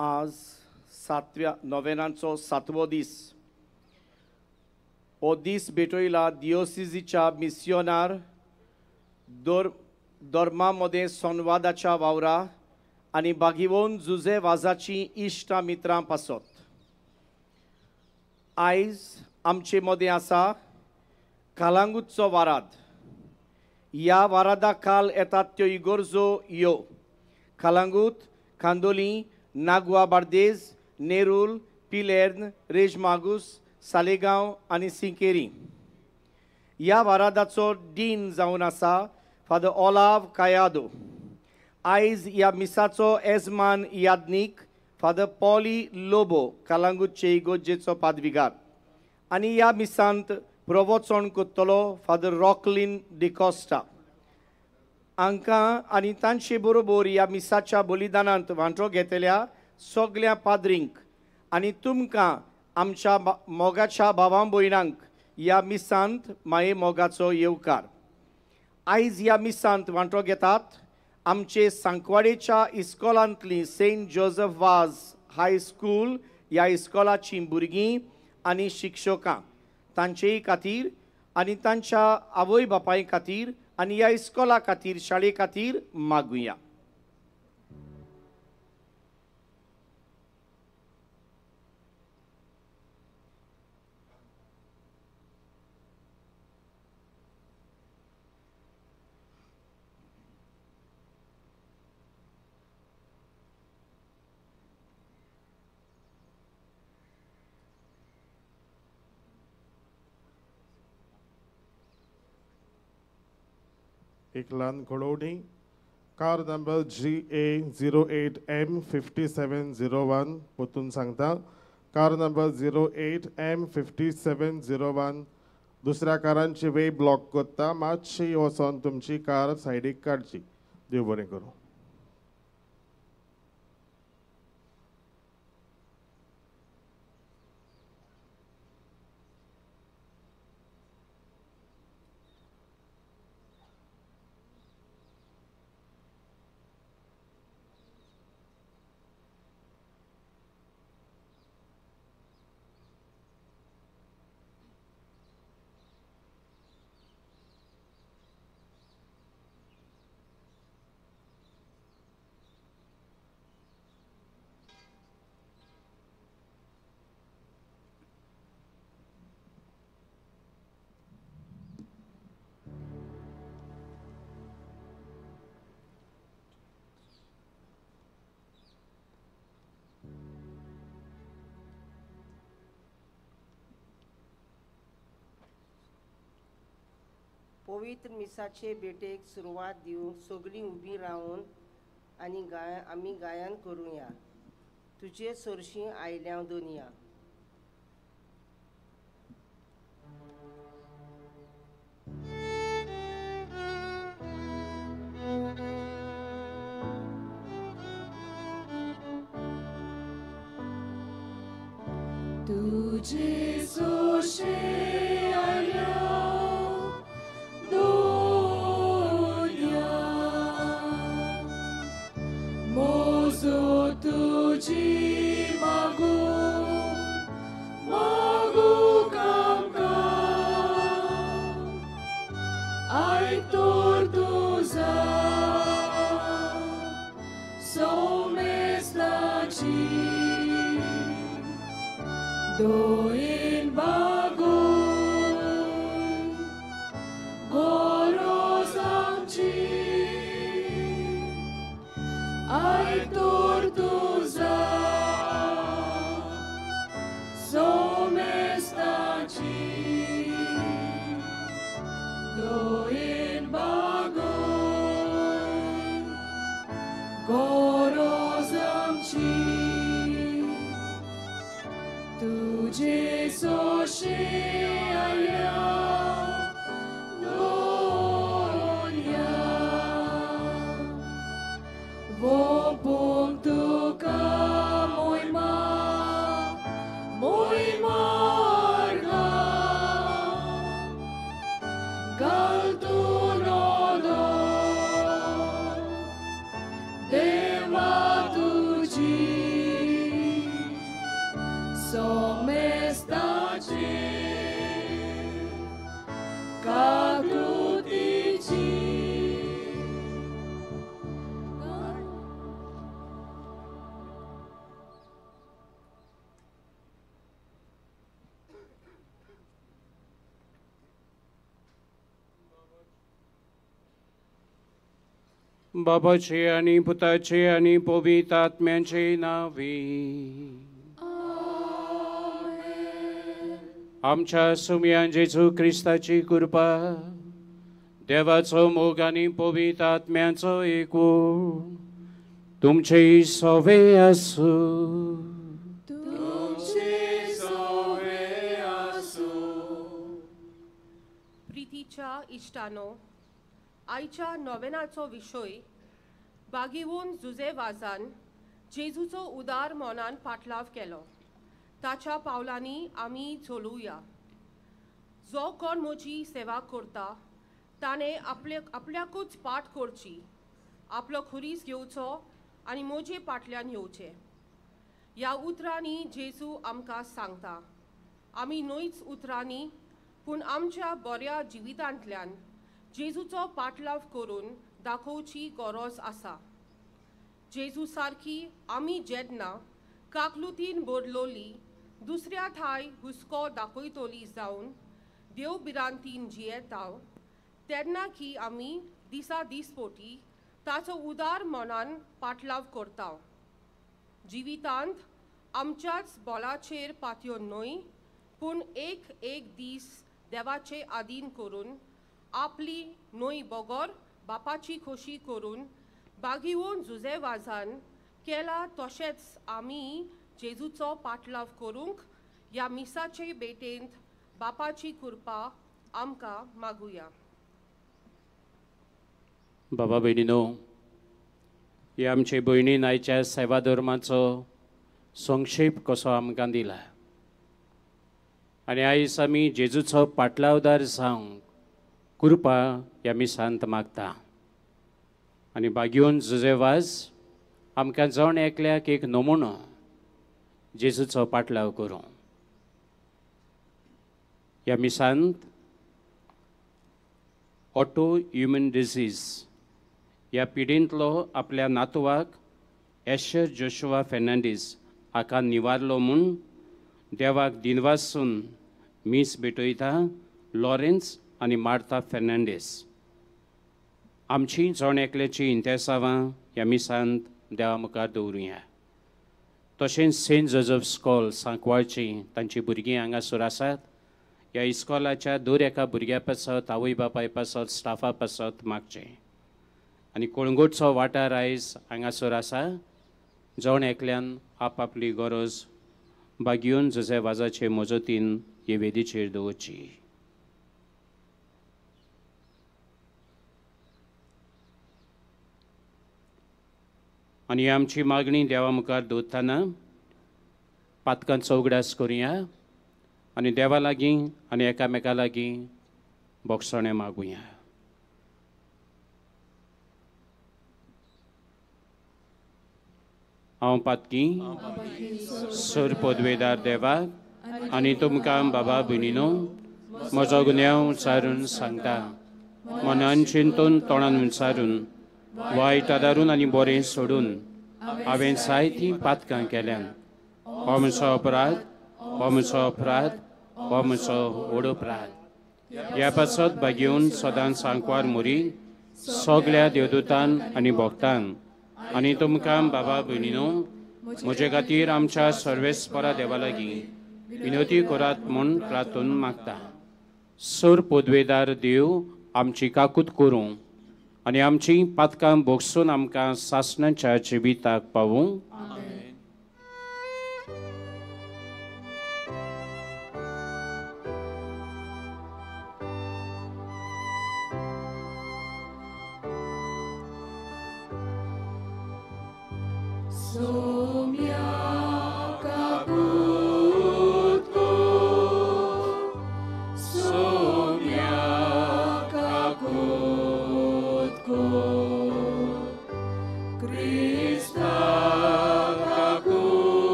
आज सातव्या नोवेनाचो सातवो दीस. हो दीस भेटयला दियोसिजीच्या मिसियोनार धर्मा मदें संवादाच्या वावरा आनी बागिवोन जुजे वाजाची इश्टा मित्रां पासत. आयज आमचे मदें आसा कालांगूटचो वाराद. ह्या वारादा काल येतात त्यो इगोर्जो यो कालांगूट, कांदोली, नागवा, बार्देज, नेरूल, पिलेर्न, रेजमागूस, सालेगांव आनी सिंकेरी. ह्या वारादाचो डीन जावन आसा फादर ओलाव कायादो. आयज ह्या मिसाचो एजमान याज्ञीक फादर पॉली लोबो, कालांगूटचे इगोर्जेचो पादविगार, आनी ह्या मिसांत प्रवचन करतलो फादर रॉकलिन डिकॉस्टा. हांकां आनी तांचे बरोबर ह्या मिसाच्या बलिदानांत वांटो घेतल्या सगल्या पाद्रींक आनी तुमकां आमच्या मोगाच्या भावां भयणांक ह्या मिसांत माये मोगाचो येवकार. आयज ह्या मिसांत वांटो घेतात आमचे सांकवाडेच्या इस्कॉलांतली Saint Joseph Vaz high school ह्या इस्कॉलाचीं भुरगीं आनी शिक्षकां, तांचेय खातीर आनी तांच्या आवय बापाय खातीर आनी ह्या इस्कॉला खातीर, शाळे खातीर मागुया. एक ल्हान कळोवणी. Car number GA 08M 5701 परतून सांगता, कार नंबर 08M 5701 दुसऱ्या कारांची वे ब्लॉक करता. मातशी वचोन तुमची कार सायडीक काडची. देव बरें करूं. पवित्र मिसाचे भेटेक सुरवात दिवंक सगळीं उबीं रावन आनी आमी गायन करुया. तुजे सरशीं आयल्या दोनया. तुजे सरशीं आयल्या दोनया, मोजो तुजी मागू मागू कामकाम, आयतोर तुजा सोमेस्ताची दोन बागू गरज आमची, आयतोर तुजा सोमेस्ताची दोन बागू गरज आमची. तुजे सोशे आयल्या दोनया, वोपूंक तुका मोयमा मोयमार्गा, घालतूं नदर देवा तुजी. बाबाचे आनी पुताचे आनी पवित्र आत्म्याचे नांवे. आमच्या सुमयान जेजू क्रिस्ताची कृपा, देवाचो मोग आनी पवित्र आत्म्याचो एकवट तुमचे सवे आसूं. प्रितीच्या इश्टानो, आयच्या नोवेनाचो विशय बागीवून जुजे वाजान जेजूचो उदार मनान पाटलाव केलो. ताच्या पावलांनी आमी चलुया. जो कोण म्हजी सेवा करता ताणें आपल्याकूच पाठ करची, आपलो खुरीस घेवचो आनी म्हजे पाटल्यान येवचें. ह्या उतरांनी जेजू आमकां सांगता, आमी न्हयच उतरांनी पूण आमच्या बऱ्या जिवितांतल्यान जेजूचो पाटलाव करून दाखोवची गरज आसा. जेजू सारकी आमी जेन्ना काकलुतीन बरलोली दुसऱ्या ठांय हुस्को दाखयतली जावन देव भिरांतीन जियेताव तेन्ना की आमी दिसा दिसपोटी ताचो उदार मनान पाटलाव करता. जिवितांत आमच्याच बोलाचेर पातयो न्हय पूण एक एक दीस देवाचे आदीन करून आपली न्हय बगर बापाची खोशी करून बागीवन जुजे वाजान केला तशेंच आमी जेजूचो पाटलाव करूंक ह्या मिसाचे भेटेंत बापाची कृपा आमकां मागुया. बाबा भयणीनो, हे आमचे भयणीन आयच्या सेवा धर्माचो संक्षेप कसो आमकां दिला आनी आयज आमी जेजूचो पाटलावदार जावंक कृपा ह्या मिसांत मागता. आनी बागयोन जुजे वाज आमकां जण एकल्याक एक नमुनो जेजूचो पाटलाव करूं. ह्या मिसांत ऑटो ह्युमन डिसीज ह्या पिडेंतलो आपल्या नातवाक एशर जोशुआ फेर्नांडीस हाका निवारलो म्हूण देवाक दिनवासून मीस भेटयता लॉरेन्स आनी मार्था फेर्नांडीस. आमची जण एकल्याची इंतेसांवां ह्या मिसांत देवा मुखार दवरुया. तशेंच सेंट जोजफ स्कॉल सांकवाळची तांची भुरगीं हांगासर आसात. ह्या इस्कॉलाच्या दर एका भुरग्या पासत, आवय बापाय पासत, स्टाफा पासत मागचें. आनी कळंगूटचो वाठार आयज हांगासर आसा. जण एकल्यान आपआपली गरज बागयोन जुजे वाजाचे मजतीन हे वेदीचेर दवरची. आनी आमची मागणी देवा मुखार दवरतना पातकांचो उगडास करुया आनी देवा लागीं आनी एकामेका लागीं बोगसणें मागुया. हांव पातकी सर पदवेदार देवाक आनी तुमकां बाबा भयणीनो म्हजो गुन्यांव उच्चारून सांगता. मनान चिंतून तोंडान उच्चारून वायट आदारून आनी बरें सोडून हांवें जायतीं पातकां केल्यान. हो म्हजो अपराध, हो म्हजो अपराध, हो म्हजो व्हड अपराध. ह्या पासत बागेवन सदांच सांकवार मोरी सगल्या देवदूतान आनी भक्तान आनी तुमकां बाबा भयणीनो म्हजे खातीर आमच्या सर्वेस्परा देवा लागीं विनोती करात म्हूण प्रार्थून मागता. सर पदवेदार देव आमची काकूत करूं आनी आमची पातकां भोगसून आमकां सासणाच्या जिविताक पावूं.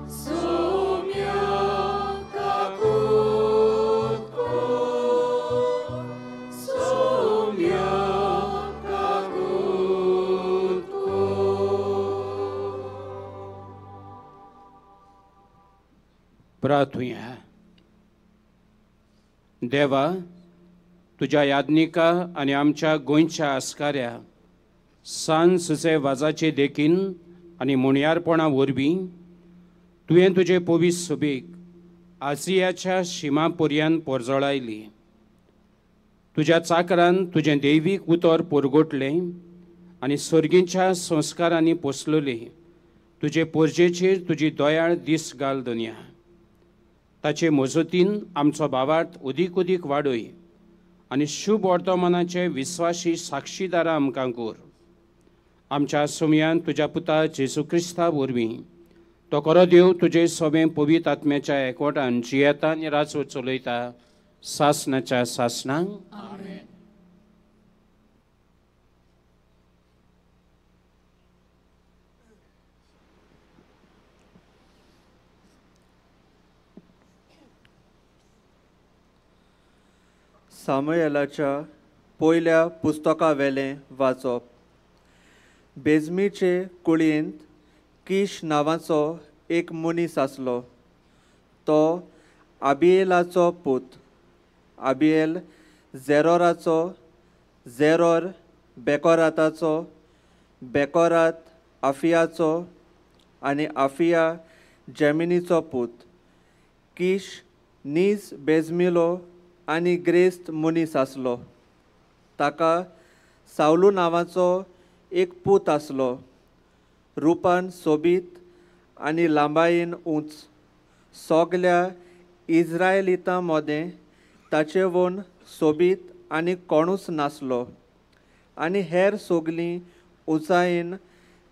Sumya kakut ko. प्रार्थुया. देवा, तुज्या याज्ञिका आनी आमच्या गोंयच्या आस्काऱ्या सान सुसे वाजाचे देखीन आनी मुणयारपणा वरवीं तुवें तुजे पवित्र सुबेक आसियाच्या शिमा पर्यंत पोरजळायली. तुज्या चाकरान तुजें दैवीक उतर पोरगोटलें आनी सर्गीच्या संस्कारांनी पोसलोली तुजे पोरजेचेर तुजी दयाळ दीस घाल दुनिया. ताचे मजतीन आमचो भावार्थ अदीक अदीक वाडय आनी शुभ वर्तमानाचे विस्वासी साक्षीदारां आमकां कर. आमच्या सुमयान तुज्या पुता जेजू क्रिस्ता वरवीं तो खरो देव तुजे सोबें पवित्र आत्म्याच्या एकवटान जियेता आनी राजवट चलयता सासनाच्या सासनांक. सामुएलाच्या पयल्या पुस्तकावेलें वाचप. बेजमीचे कुळयेंत किश नांवाचो एक मनीस आसलो. तो आबिएलाचो पूत, आबिएल झेरोराचो, झेरोर बेकोराताचो, बेकोरात आफियाचो आनी आफिया जेमिनीचो पूत. किश नीज बेजमिलो आनी ग्रेस्त मनीस आसलो. ताका सावलू नांवाचो एक पूत आसलो. रुपान सोबीत आनी लांबायेन उंच. सगल्या इज्रायलितां मदें ताचेवन सोबीत आनी कोणूच नासलो आनी हेर सगलीं उंचायेन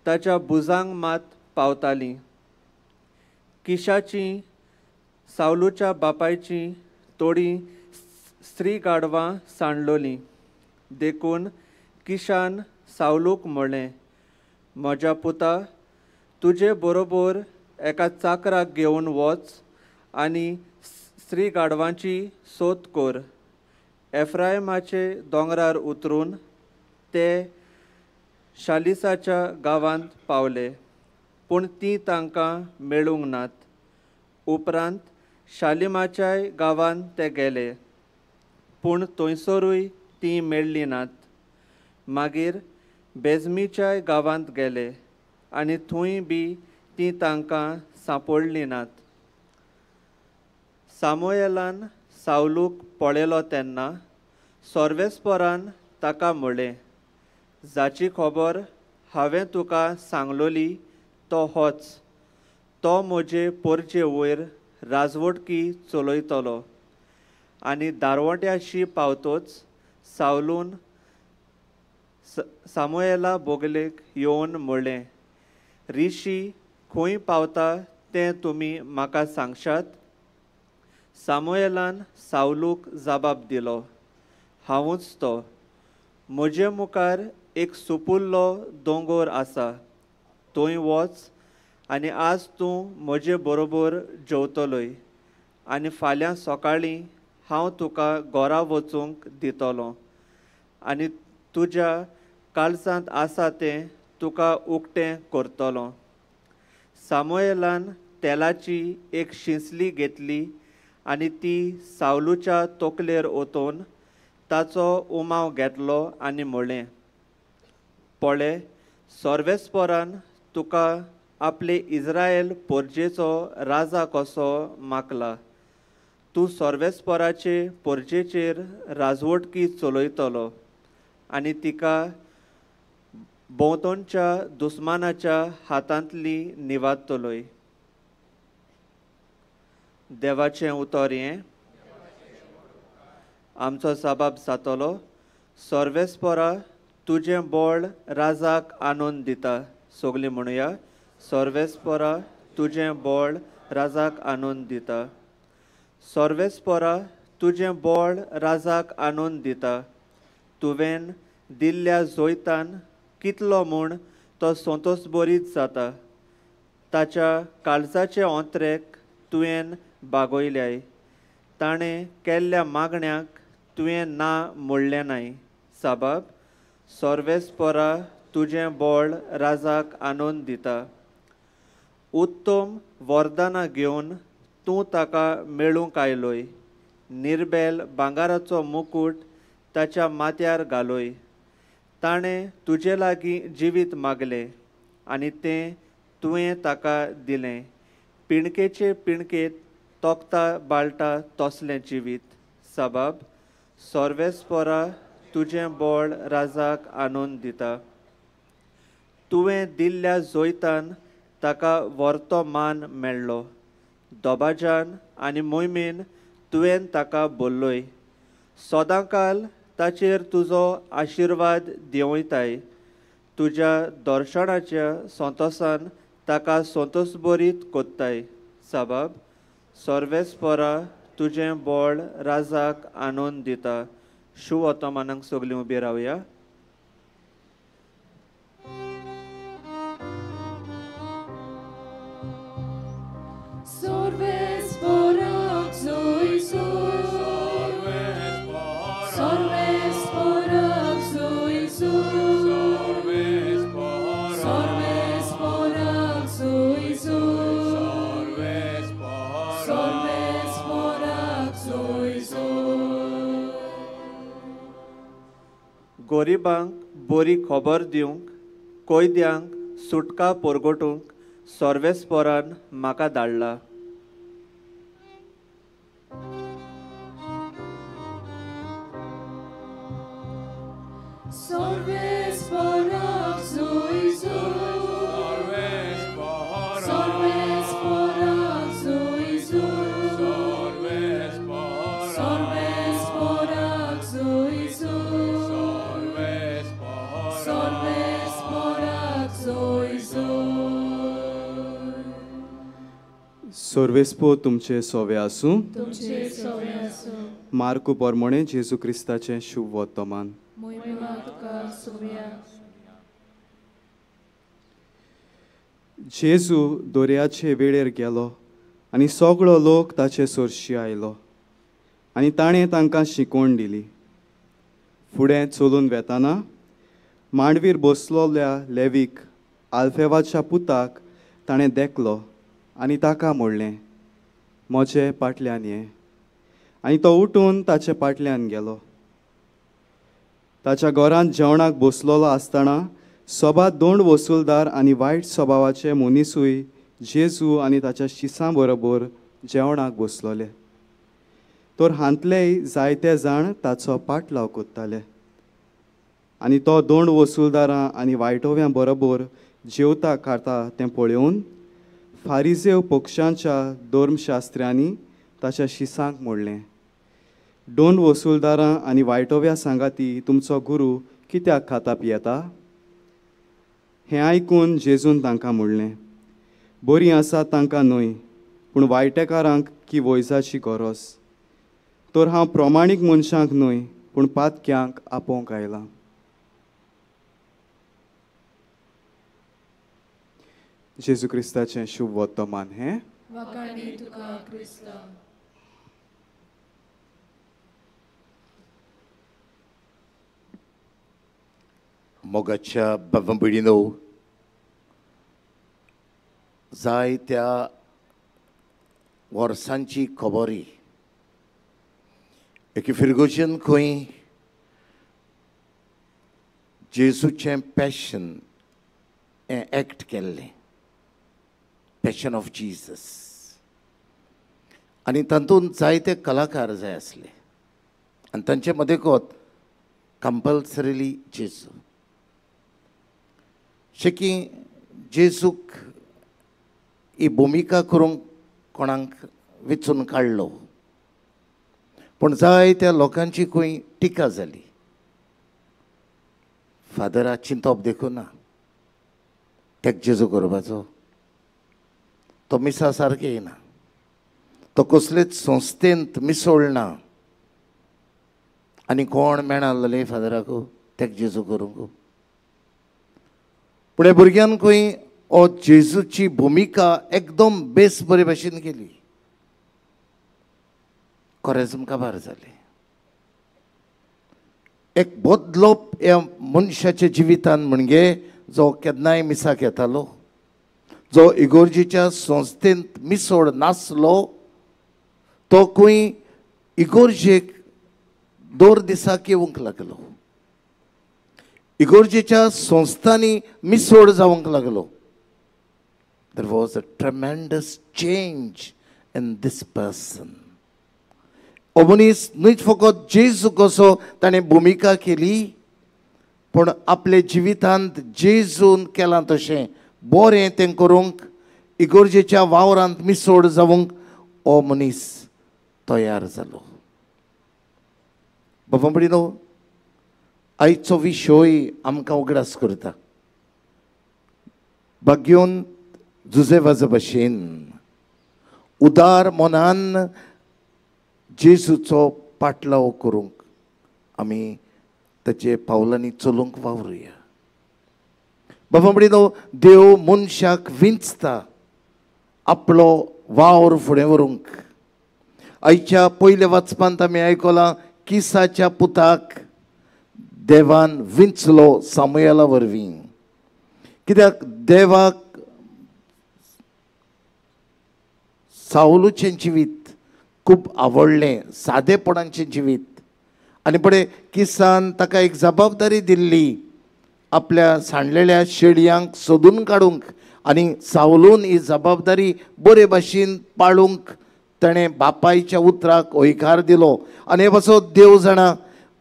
ताच्या भुजांक मात पावतालीं. किशाचीं सावलूच्या बापायचीं थोडीं स्त्री गाडवां सांडलोलीं. देखून किशान सावलूक म्हणलें, म्हज्या पुता, तुजे बरोबर एका चाकराक घेवन वच आनी स्त्री गाडवांची सोद कर. एफ्रायमाचे दोंगरार उतरून ते शालिसाच्या गांवांत पावले, पूण तीं तांकां मेळूंक नात. उपरांत शालिमाच्याय गांवांत ते गेले, पूण थंयसरूय तीं मेळ्ळीं नात. मागीर बेजमीच्याय गांवांत गेले आनी थंय बी तीं तांकां सांपडलीं नात. सामुएलान सावलूक पळयलो तेन्ना सर्वेस्परान ताका म्हणलें, जाची खबर हांवें तुका सांगलोली तो होच. तो म्हजे पोरचे वयर राजवटकी चलयतलो. आनी दारवट्याशी पावतोच सावलून सामुएला बोगलेक येवन म्हणलें, रिशी खंय पावता तें तुमी म्हाका सांगशात? सामुएलान सावलूक जबाब दिलो, हांवूच तो. म्हजे मुखार एक सुपुल्लो दोंगोर आसा, थंय वच आनी आज तूं म्हजे बरोबर जेवतलोय आनी फाल्यां सकाळीं हांव तुका घरा वचूंक दितलो आनी तुज्या काळजांत आसा तें तुका उक्तें करतलो. सामुएलान तेलाची एक शिंसली घेतली आनी ती सावलूच्या तकलेर ओतोवन ताचो उमाव घेतलो आनी म्हणलें, पळय, सर्वेस्परान तुका आपले इज्रायल पोरजेचो राजा कसो मागला. तूं सर्वेस्पराचे पोरजेचेर राजवटकी चलयतलो आनी तिका भोंवतणच्या दुस्मानाच्या हातांतली निवादतलोय. देवाचें उतर हें. आमचो साबाब जातलो. सर्वेस्परा तुजें बळ राजाक आनंद दिता. सगलीं म्हणुया, सर्वेस्परा तुजें बळ राजाक आनंद दिता. सर्वेस्परा तुजें बळ राजाक आनंद दिता. तुवें दिल्ल्या जैतान कितलो म्हूण तो संतोश बरीच जाता. ताच्या काळजाचे ओंतरेक तुवें बागयल्याय. ताणें केल्ल्या मागण्याक तुवें ना म्हणलें नाय. साबाब, सर्वेस्परा तुजें बळ राजाक आनंद दिता. उत्तम वरदानां घेवन तूं ताका मेळूंक आयलोय. निर्बेल भांगाराचो मुकूट ताच्या माथ्यार घालोय. ताणें तुजे लागीं जिवीत मागलें आनी तें तुवें ताका दिलें. पिणकेचे पिणकेत तोखता बाळटा तसलें जिवीत. सबाब सर्वेस्पोरा तुजें बळ राजाक आनंद दिता. तुवें दिल्ल्या जैतान ताका व्हरतो मान मेळ्ळो. दबाजान आनी मोहिमेन तुवें ताका बोल्लोय. सदांकाल ताचेर तुजो आशिर्वाद देंवयताय. तुज्या दर्शनाच्या संतोसान ताका संतोसभरीत कोत्ताय. सबाब सर्वेस्पोरा तुजें बळ राजाक आनंद दिता. शू ओतोमानाक सगळीं उबी रावया. गरिबांक बरी खबर दिवंक, कैद्यांक सुटका परगटूंक सर्वेस्पोरान म्हाका धाडला. सर्वेस्पो तुमचे सोवे आसूं. मार्कू पोरमोणे जेजू क्रिस्ताचें शुभ वर्तमान. जेजू दर्याचे वेळेर गेलो आनी सगळो लोक ताचे सरशी आयलो आनी ताणें तांकां शिकवण दिली. फुडें चलून वेताना मांडवीर बसलोल्या लेवीक आल्फेवाच्या पुताक ताणें देखलो आनी ताका म्हणलें, म्हजे पाटल्यान ये. आनी तो उठून ताचे पाटल्यान गेलो. ताच्या घरांत जेवणाक बसलेलो आसतना सोबा दोन वसुलदार आनी वायट स्वभावाचे मनीसूय जेजू आनी ताच्या शिसां बरोबर जेवणाक बसलोले. तर हांतलेय जायते जाण ताचो पाटलाव कोत्ताले आनी तो दोन वसुलदारां आनी वायटोव्यां बरोबर जेवता खाता तें पळोवन फारिजेव पक्षांच्या धर्मशास्त्र्यांनी ताच्या शिसांक म्हणलें, दोन वसुलदारां आनी वायटोव्या सांगाती तुमचो गुरू कित्याक खाता पियेता? हें आयकून जेजून तांकां म्हणलें, बरीं आसा तांकां न्हय, पूण वायटेकारांक की वैजाची गरज. तर हांव प्रमाणीक मनशांक न्हय, पूण पातक्यांक आपोवंक आयलां. जेजू क्रिस्ताचें शुभ वर्तमान हें. मोगाच्या बाबा भयणीनो, जायत्या वर्सांची खबरी एके फिरगोजेन खंय जेजूचें पॅशन हें एक्ट केल्लें, पॅशन ऑफ जीजस. आनी तातूंत जायते कलाकार जाय आसले आनी तांचे मदेगत कंपल्सरीली जेजू. शेकी जेजूक ही भुमिका करूंक कोणाक वेंचून काडलो, पूण जायत्या लोकांची खंय टिका जाली. फादरा चिंतप देखून ना तेक जेजू करपाचो, तो मिसा सारकें येना, तो कसलेच संस्थेंत मिसळना आनी कोण मेळना फादराक तेक जेजू करूंक. पूण ह्या भुरग्यान खंय हो जेजूची भुमिका एकदम बेस बरे भाशेन केली. कोरेज्म काबार जालें. एक बदलोप ह्या मनशाच्या जिवितान म्हणजे जो केन्नाय मिसाक येतालो, जो इगोर्जीच्या संस्थेंत मिसोड नासलो, तो खंय इगोर्जेक दर दिसाक येवंक लागलो, इगोर्जेच्या संस्थांनी मिसोड जावंक लागलो. There was a tremendous change in this person. हो मनीस न्हय फकत जेजू कसो ताणें भुमिका केली, पूण आपल्या जिवितांत जेजून केलां तशें बरें तें करूंक, इगोर्जेच्या वावरांत मिसोड जावंक हो मनीस तयार जालो. बाबा भयणीनो, आयचो विशय आमकां उगडास करता. भाग्योन जुझेवाजा भशेन उदार मनान जेजूचो पाटलाव करूंक आमी ताचे पावलांनी चलूंक वावरुया. बाबा भयणीनो, देव मनशाक विंचता आपलो वावर फुडें व्हरूंक. आयच्या पयल्या वाचपांत आमी आयकलां किसाच्या पुताक देवान विंचलो सामुएला वरवीं. कित्याक देवाक सावलूचें जिवीत खूब आवडलें, सादेपणाचें जिवीत. आनी पळय किसान ताका एक जबाबदारी दिल्ली आपल्या सांडलेल्या शेळयांक सोदून काडूंक, आनी सावलून ही जबाबदारी बरे भाशेन पाळूंक ताणें बापायच्या उतराक हयकार दिलो. आनी हे पासत देव जाणा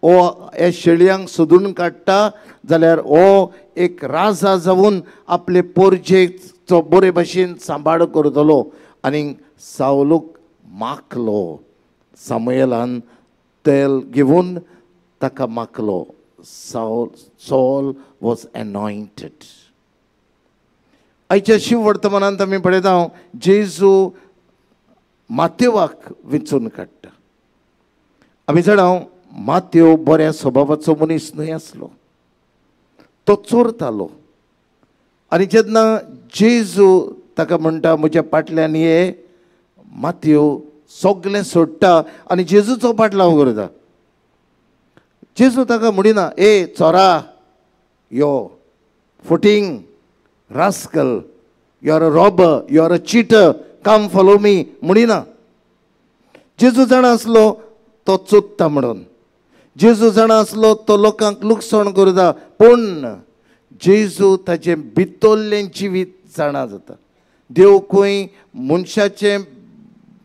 हो हे शेळयांक सोदून काडटा जाल्यार हो एक राजा जावन आपले पोरजेचो बरे भाशेन सांबाळ करतलो. आनी सावलूक माखलो, सामुएलान तेल घेवन ताका माखलो. Saul was anointed. आयच्या शिव वर्तमानांत आमी पळयता जेजू मातेवाक विंचून काडटा. आमी जाणा मातेव बऱ्या स्वभावाचो मनीस न्हय आसलो, तो चोरतालो. आनी जेन्ना जेजू ताका म्हणटा म्हज्या फाटल्यान ये, मातेव सगळें सोडटा आनी जेजूचो पाटलाव करता. जेजू ताका म्हणिना, ए चोरा, यो फटींग, rascal, you are a robber, you are a cheater, come follow me म्हणिना. जेजू जाणा आसलो तो चोरता म्हणून, जेजू जाणा आसलो तो लोकांक लुकसाण करता, पूण जेजू ताचें भितरलें जिवीत जाणा जाता. देव खंय मनशाचें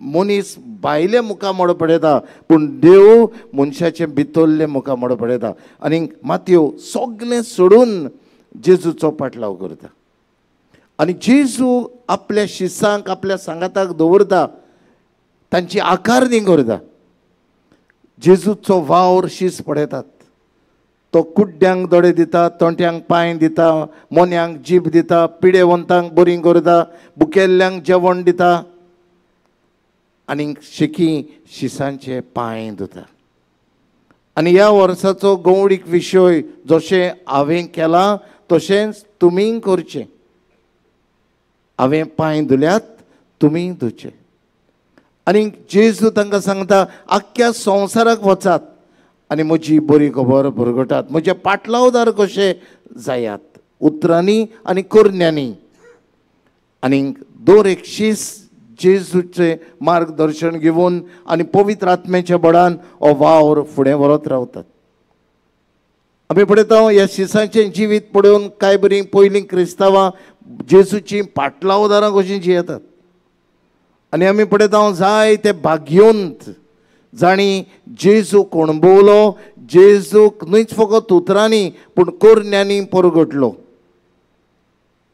मनीस भायले मुखामळ पळयता, पूण देव मनशाचें भितरलें मुखामळ पळयता. आनी मातयो सगळें सोडून जेजूचो पाटलाव करता. आनी जेजू आपल्या शिसांक आपल्या सांगाताक दवरता, तांची आकारणी करता. जेजूचो वावर शीस पळयतात, तो कुड्ड्यांक दोळे दिता, तोंट्यांक पांय दिता, मोन्यांक जीब दिता, पिडेवंतांक बरीं करता, बुकेल्ल्यांक जेवण दिता, आनी शेकी शिसांचे पांय धुता. आनी ह्या वर्साचो गौडीक विशय जशें हांवें केलां तशेंच तुमी करचें. हांवें पांय धुल्यात, तुमी धुचे. आनी जेजू तांकां सांगता आख्ख्या संवसाराक वचात आनी म्हजी बरी खबर परगटात, म्हजे पाटलावदार कशे जायात उतरांनी आनी करण्यांनी. आनी दर एक शीस जेजूचें मार्गदर्शन घेवन आनी पवित्र आत्म्याच्या बळान हो वावर फुडें व्हरत रावतात. आमी पळयता ह्या शिसांचें जिवीत पळोवन कांय बरीं पयलीं क्रिस्तांवां जेजूचीं पाटलावदारां कशीं जियेतात. आनी आमी पळयता जायते भाग्योंत जांणी जेजूक अणभवलो, जेजूक न्हयच फकत उतरांनी पूण करण्यांनी परगटलो.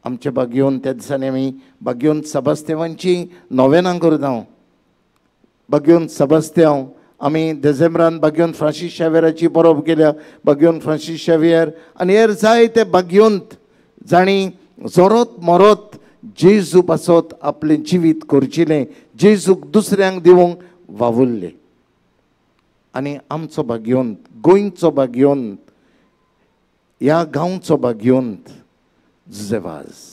आमच्या भाग्योन त्या दिसांनी आमी भाग्योन सबास्तेवांची नोवेनां करता. भाग्योन सबास्तेव आमी देझेंब्रान भाग्योन फ्रांसीस शावेराची परब केल्या, भाग्योन फ्रांसीस शावियर आनी हेर जायते भाग्योंत जांणी जोरत मरत जेजू पासत आपलें जिवीत करचिलें, जेजूक दुसऱ्यांक दिवंक वावुरले. आनी आमचो भाग्योंत, गोंयचो भाग्योंत, ह्या गांवचो भाग्योंत जुझेवाज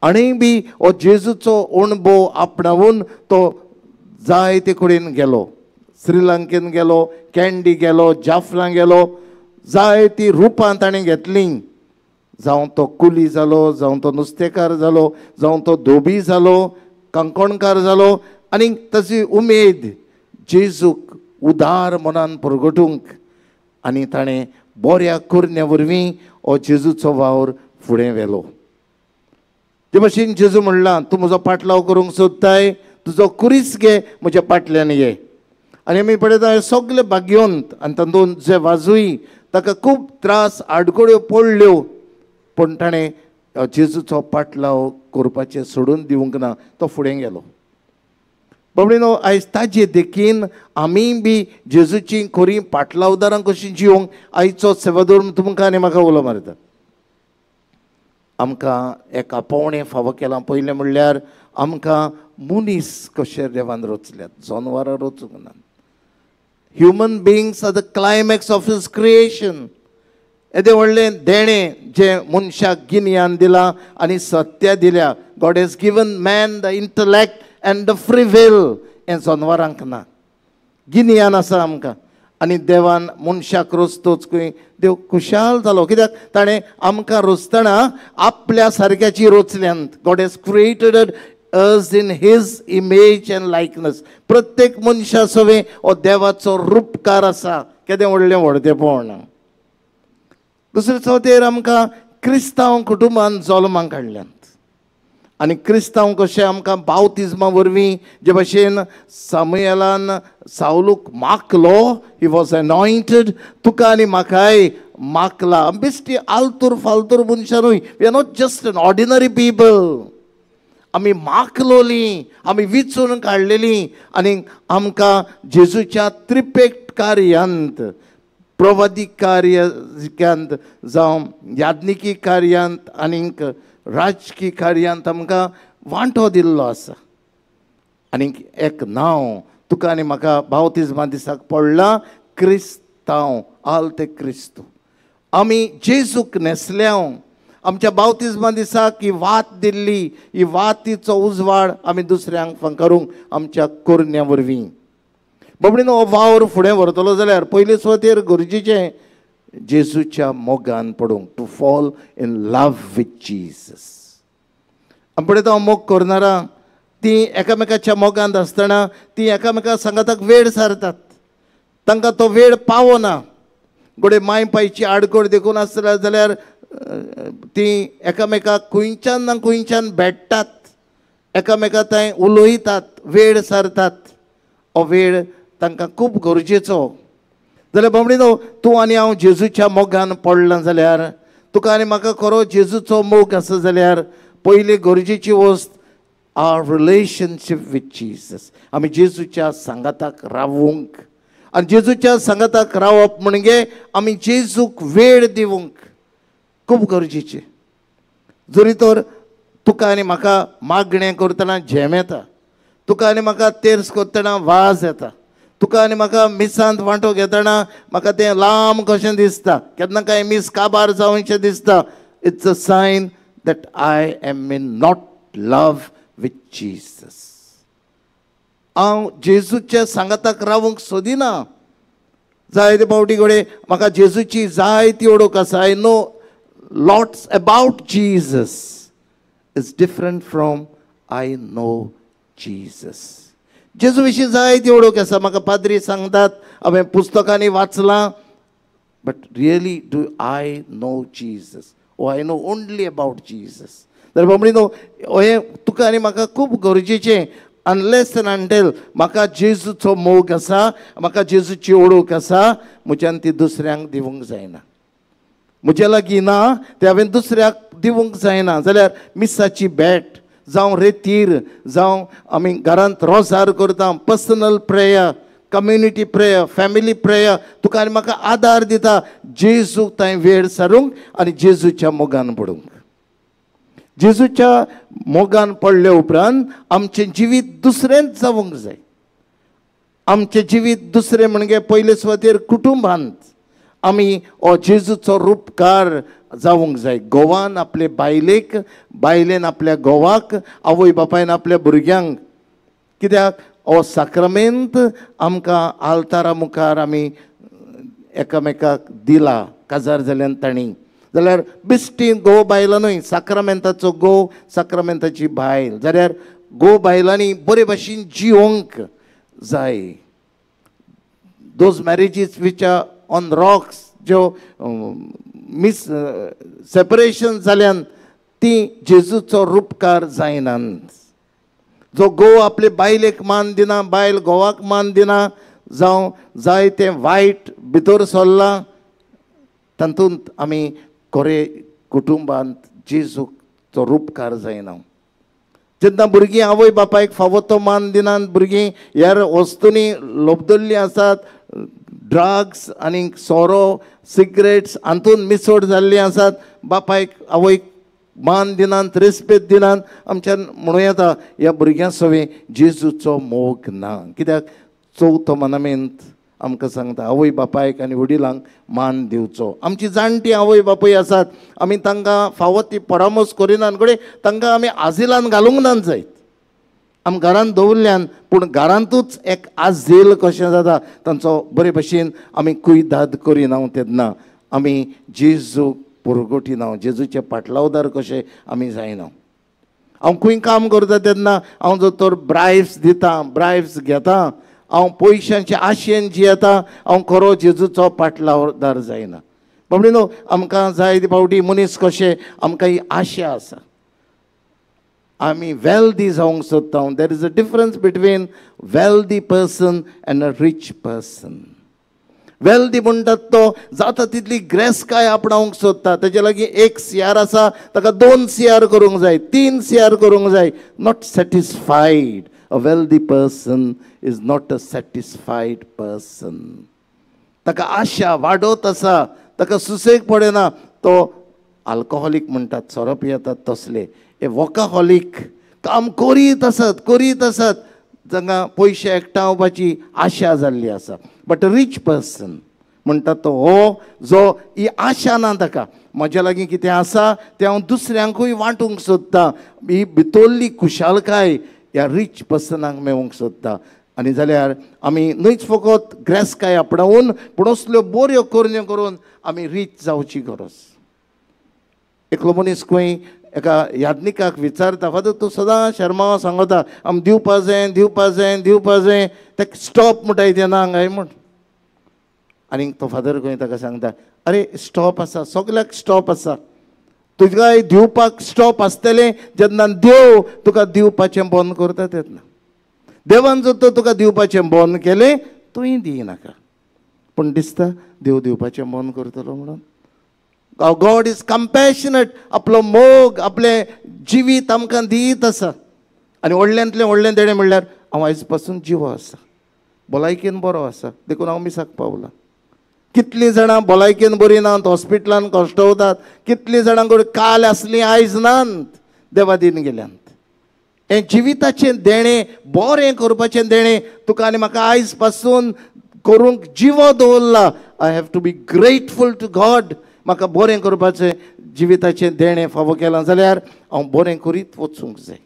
आनी बी हो जेजूचो अणभव आपणावून तो जायते कडेन गेलो. श्रीलंकेन गेलो, कँडी गेलो, जाफना गेलो, जायती रुपां ताणें घेतलीं. जावं तो कुली जालो, जावं तो नुस्तेकार जालो, जावं तो धोबी जालो, कांकोणकार जालो, आनी ताची उमेद जेजूक उदार मनान परगटूंक आनी ताणें बऱ्या करण्या वरवीं हो जेजूचो वावर फुडें व्हेलो. ते भशेन जेजू म्हणलां तूं म्हजो पाटलाव करूंक सोदताय, तुजो कुरीस घे, म्हज्या पाटल्यान ये. आनी आमी पळयता हे सगळे भाग्यवंत आनी तातूंत जे वाजूय ताका खूब त्रास आडखळ्यो पडल्यो, पूण ताणें जेजूचो पाटलाव करपाचें सोडून दिवंक ना, तो फुडें गेलो. बाबडीनो आयज ताजे देखीन आमी बी जेजूची खरी पाटलावदारां कशीं जिवंक आयचो सेवाधर्म तुमकां आनी म्हाका उलो मारता. आमकां एक आपोवणें फावो केलां. पयलें म्हणल्यार आमकां मनीस कशे देवान रचल्यात, जनवरां रचूंक ना. Human beings are the climax of his creation. येदें व्हडलें देणें जें मनशाक गिन्यान दिलां आनी सत्या दिल्या. God has given man the intellect and the free will. हें जनवरांक ना. गिन्यान आसा आमकां आनी देवान मनशाक रचतोच खंय देव खुशाल जालो, कित्याक ताणें आमकां रचतना आपल्या सारक्याची रचल्यांत. God has created us in his image and likeness. प्रत्येक मनशा सवें हो देवाचो रुपकार आसा. केदें व्हडलें व्हडतेपण. दुसरे चवथेर आमकां क्रिस्तांव कुटुंबान जल्माक हाडल्यांत आनी क्रिस्तांव कशें आमकां बावतिज्मा वरवीं जे भशेन सामुएलान सावलूक माखलो, he was anointed, तुका आनी म्हाकाय माखला. बेश्टी आलतूर फालतूर मनशां न्हय, we are not just an ordinary people. आमी माखलोली, आमी विचून काडलेली आनी आमकां जेजूच्या त्रिपेट कार्यांत, प्रवादी कार्यांत जावं याज्ञिकी कार्यांत आनीक राजकी कार्यांत आमकां वांटो दिल्लो आसा. आनीक एक नांव तुका आनी म्हाका बावतिज्मा दिसाक पडलां, क्रिस्तांव, आल ते क्रिस्तू. आमी जेजूक न्हेसल्या. आमच्या बावतिज्मा दिसाक ही वात दिल्ली, ही वातीचो उजवाड आमी दुसऱ्यांक फांकारूंक आमच्या करण्या वरवीं. बाबडीनो हो वावर फुडें व्हरतलो जाल्यार पयले सुवातेर गरजेचें जेजूच्या मोगान पडूंक, to fall in love with Jesus. आमी पळयता हांव मोग करणारा तीं एकामेकाच्या मोगांत आसतना तीं एकामेका सांगाताक वेळ सारतात, तांकां तो वेळ पावना. घडये माय पायची आडखळ देखून आसता जाल्यार तीं एकामेकाक खंयच्यान ना खंयच्यान भेट्टात, एकामेका थंय उलयतात, वेळ सारतात. हो वेळ तांकां खूब गरजेचो. जाल्यार बाबडीनो तूं आनी हांव जेजूच्या मोगान पडलां जाल्यार, तुका आनी म्हाका खरो जेजूचो मोग आसा जाल्यार पयली गरजेची वस्त आवर रिलेशनशीप विथ जीजस. आमी जेजूच्या सांगाताक रावूंक आनी जेजूच्या सांगाताक रावप म्हणजे आमी जेजूक वेळ दिवंक खूब गरजेचें. जरी तर तुका आनी म्हाका मागणें करतना झेम येता, तुका आनी म्हाका तेर्स करतना वाज येता, तुका आनी म्हाका मिसांत वांटो घेतना म्हाका तें लांब कशें दिसता, केन्ना कांय मीस काबार जावचें दिसता. It's a sign that I am in not love with Jesus. हांव जेजूच्या सांगाताक रावूंक सोदिना. जायते फावटी घडये म्हाका जेजूची जायती ओळख आसा. I know lots about Jesus. It's different from I know Jesus. जेजू विशीं जायती ओळख आसा, म्हाका पाद्री सांगतात, हांवें पुस्तकांनी वाचलां, but really do I know Jesus? Oh I know only about Jesus. तर बाबडीनो हें तुका आनी म्हाका खूब गरजेचें. अनलेस एंड अंटेल म्हाका जेजूचो मोग आसा, म्हाका जेजूची ओळख आसा, म्हज्यान ती दुसऱ्यांक दिवंक जायना. म्हज्या लागीं ना ते हांवें दुसऱ्याक दिवंक जायना. जाल्यार मिसाची भेट जावं रेतीर जावं आमी घरांत रोजार करता, personal prayer, community prayer, family prayer, तुका आनी म्हाका आदार दिता जेजूक थंय वेळ सारूंक आनी जेजूच्या मोगान पडूंक. जेजूच्या मोगान पडले उपरांत आमचें जिवीत दुसरेंच जावंक जाय. आमचें जिवीत दुसरें म्हणजे पयले सुवातेर कुटुंबांत आमी हो जेजूचो रुपकार जावंक जाय. घोवान आपले बायलेक, बायलेन आपल्या घोवाक, आवय बापायन आपल्या भुरग्यांक. कित्याक हो साक्रामेंत आमकां आल्तारा मुखार आमी एकामेकाक दिला काजार जाल्यान तांणी. जाल्यार बेश्टी घोव बायलां न्हय, साक्रामेंताचो घोव, साक्रामेंताची बायल. जाल्यार घोव बायलांनी बरे भाशेन जिवंक जाय. Those marriages which are on rocks, ज्यो मिस सेपरेशन जाल्यान ती जेजूचो रुपकार जायनात. जो घोव आपले बायलेक मान दिना, बायल घोवाक मान दिना, जावं जाय तें वायट भितर सरलां, तातूंत आमी खरे कुटुंबांत जेजूचो रुपकार जायना. जेन्ना भुरगीं आवय बापायक फावो तो मान दिनात, भुरगीं ह्या वस्तूंनी लोबदल्लीं आसात, ड्रग्स आनी सोरो सिगरेट्स हातूंत मिसोड जाल्लीं आसात, बापायक आवयक मान दिनात, रेस्पेद दिनात, आमच्यान म्हणूं येता ह्या भुरग्यां सवें जेजूचो मोग ना. कित्याक चवथो मनामेंत आमकां सांगता आवय बापायक आनी वडिलांक मान दिवचो. आमची जाणटी आवय बापूय आसात, आमी तांकां फावो ती परामर्श करिनात, कडेन तांकां आमी आजिलान घालूंक ना जायत, आमी घरांत दवरल्यान, पूण घरांतूच एक आझेल कशें जाता, तांचो बरे भशेन आमी कुयदाद करिना तेन्ना आमी जेजू पुरगोटिना, जेजूचे पाटलावदार कशें आमी जायना. हांव खंय काम करता तेन्ना हांव जर तर ब्रायब्स दिता, ब्रायब्स घेता, हांव पयशांचे आशेन जियेता, हांव खरो जेजूचो पाटलावदार जायना. बाबडी न्हू, आमकां जाय ते फावटी मनीस कशें आमकां ही आशा आसा, आमी वेल्दी जावंक सोदता. There is a difference between wealthy person and a rich person. Wealthy म्हणटात तो जाता तितली ग्रेसकाय आपणावंक सोदता, तेजे लागीं 1 CR आसा ताका 2 CR करूंक जाय, 3 CR करूंक जाय. Not satisfied. A wealthy person is not a satisfied person. ताका आशा वाडत आसा, ताका सुसेग पडना. तो आल्कोहोलीक म्हणटात, सोरो पियेतात तसले, हे वॉकाहोलीक, काम करीत आसत करीत आसत, जांकां पयशे एकठांवपाची आशा जाल्ली आसा. बट रीच पर्सन म्हणटात तो हो जो ही आशा ना ताका, म्हज्या लागीं कितें आसा तें हांव दुसऱ्यांकूय वांटूंक सोदता, ही भितरली खुशालकाय ह्या रीच पर्सनाक मेळूंक सोदता. आनी जाल्यार आमी न्हयच फकत ग्रेसकाय आपणावन, पूण असल्यो बऱ्यो करण्यो करून आमी रीच जावची गरज. एकलो मनीस खंय एका याज्ञिकाक विचारता, फादर तूं सदां शर्मा सांगता आमी दिवपा जाय दिवपा जाय दिवपा जाय, ताका स्टॉप म्हणटाय तें ना काय म्हण. आनी तो फादर खंय ताका सांगता, अरे स्टॉप आसा, सगल्याक स्टॉप आसा, तुका दिवपाक स्टॉप आसतलें जेन्ना देव तुका दिवपाचें बंद करता तेन्ना. देवान जर तो तुका दिवपाचें बंद केलें तुवें दिनाका, पूण दिसता देव दिवपाचें बंद करतलो म्हणून. गॉड is compassionate, आपलो मोग आपलें जिवीत आमकां दीत आसा. आनी व्हडल्यांतलें व्हडलें देणें म्हणल्यार हांव आयज पासून जिवो आसा, भलायकेन बरो आसा, देखून हांव मिसाक पावलां. कितलीं जाणां भलायकेन बरीं नात, हॉस्पिटलान कश्टवतात, कितलीं जाणां कडेन काल आसलीं आयज नात, देवा दीन गेल्यांत. हें जिविताचें देणें, बरें करपाचें देणें तुका आनी म्हाका आयज पासून करूंक जिवो दवरला. I have to be grateful to God. म्हाका बरें करपाचें जिविताचें देणें फावो केलां जाल्यार हांव बरें करीत वचूंक जाय.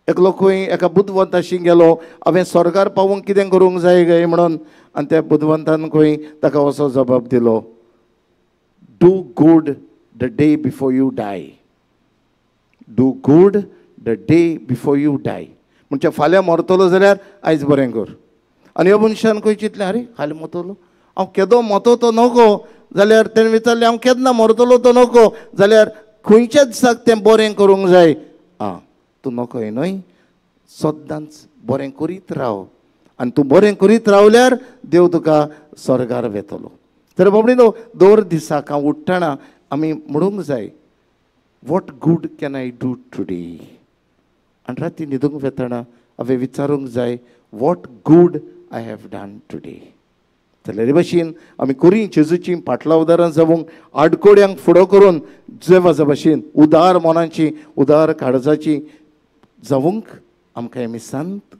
एकलो खंय एका बुदवंताशी गेलो, हांवें स्वर्गार पावूंक कितें करूंक जाय काय म्हणून, आनी त्या बुदवंतान खंय ताका असो जबाब दिलो, do good the day before you die. Do good the day before you die. म्हणजे फाल्यां मरतलो जाल्यार आयज बरें कर. आनी ह्या मनशान खंय चिंतलें, आरे फाल्यां मरतलो हांव, केदो मतो तो नको, जाल्यार तेणें विचारलें हांव केन्ना मरतलो तो नको, जाल्यार खंयच्या दिसाक तें बरें करूंक जाय. आं तूं नको न्हय, सद्दांच बरें करीत राव, आनी तूं बरें करीत रावल्यार देव तुका स्वर्गार वेतलो. तर बाबडी न्हू, दर दिसाक हांव उठ्ठना आमी म्हणूंक जाय, what good can I do today. आनी राती न्हिदूंक वेतना हांवें विचारूंक जाय, what good I have done today. जाल्यार हे भाशेन आमी करी जेजूची पाटलावदारां जावंक, आडकोड्यांक फुडो करून देवाच्या भाशेन उदार मनाची, उदार काळजाची जावंक आमकां हें मिसांत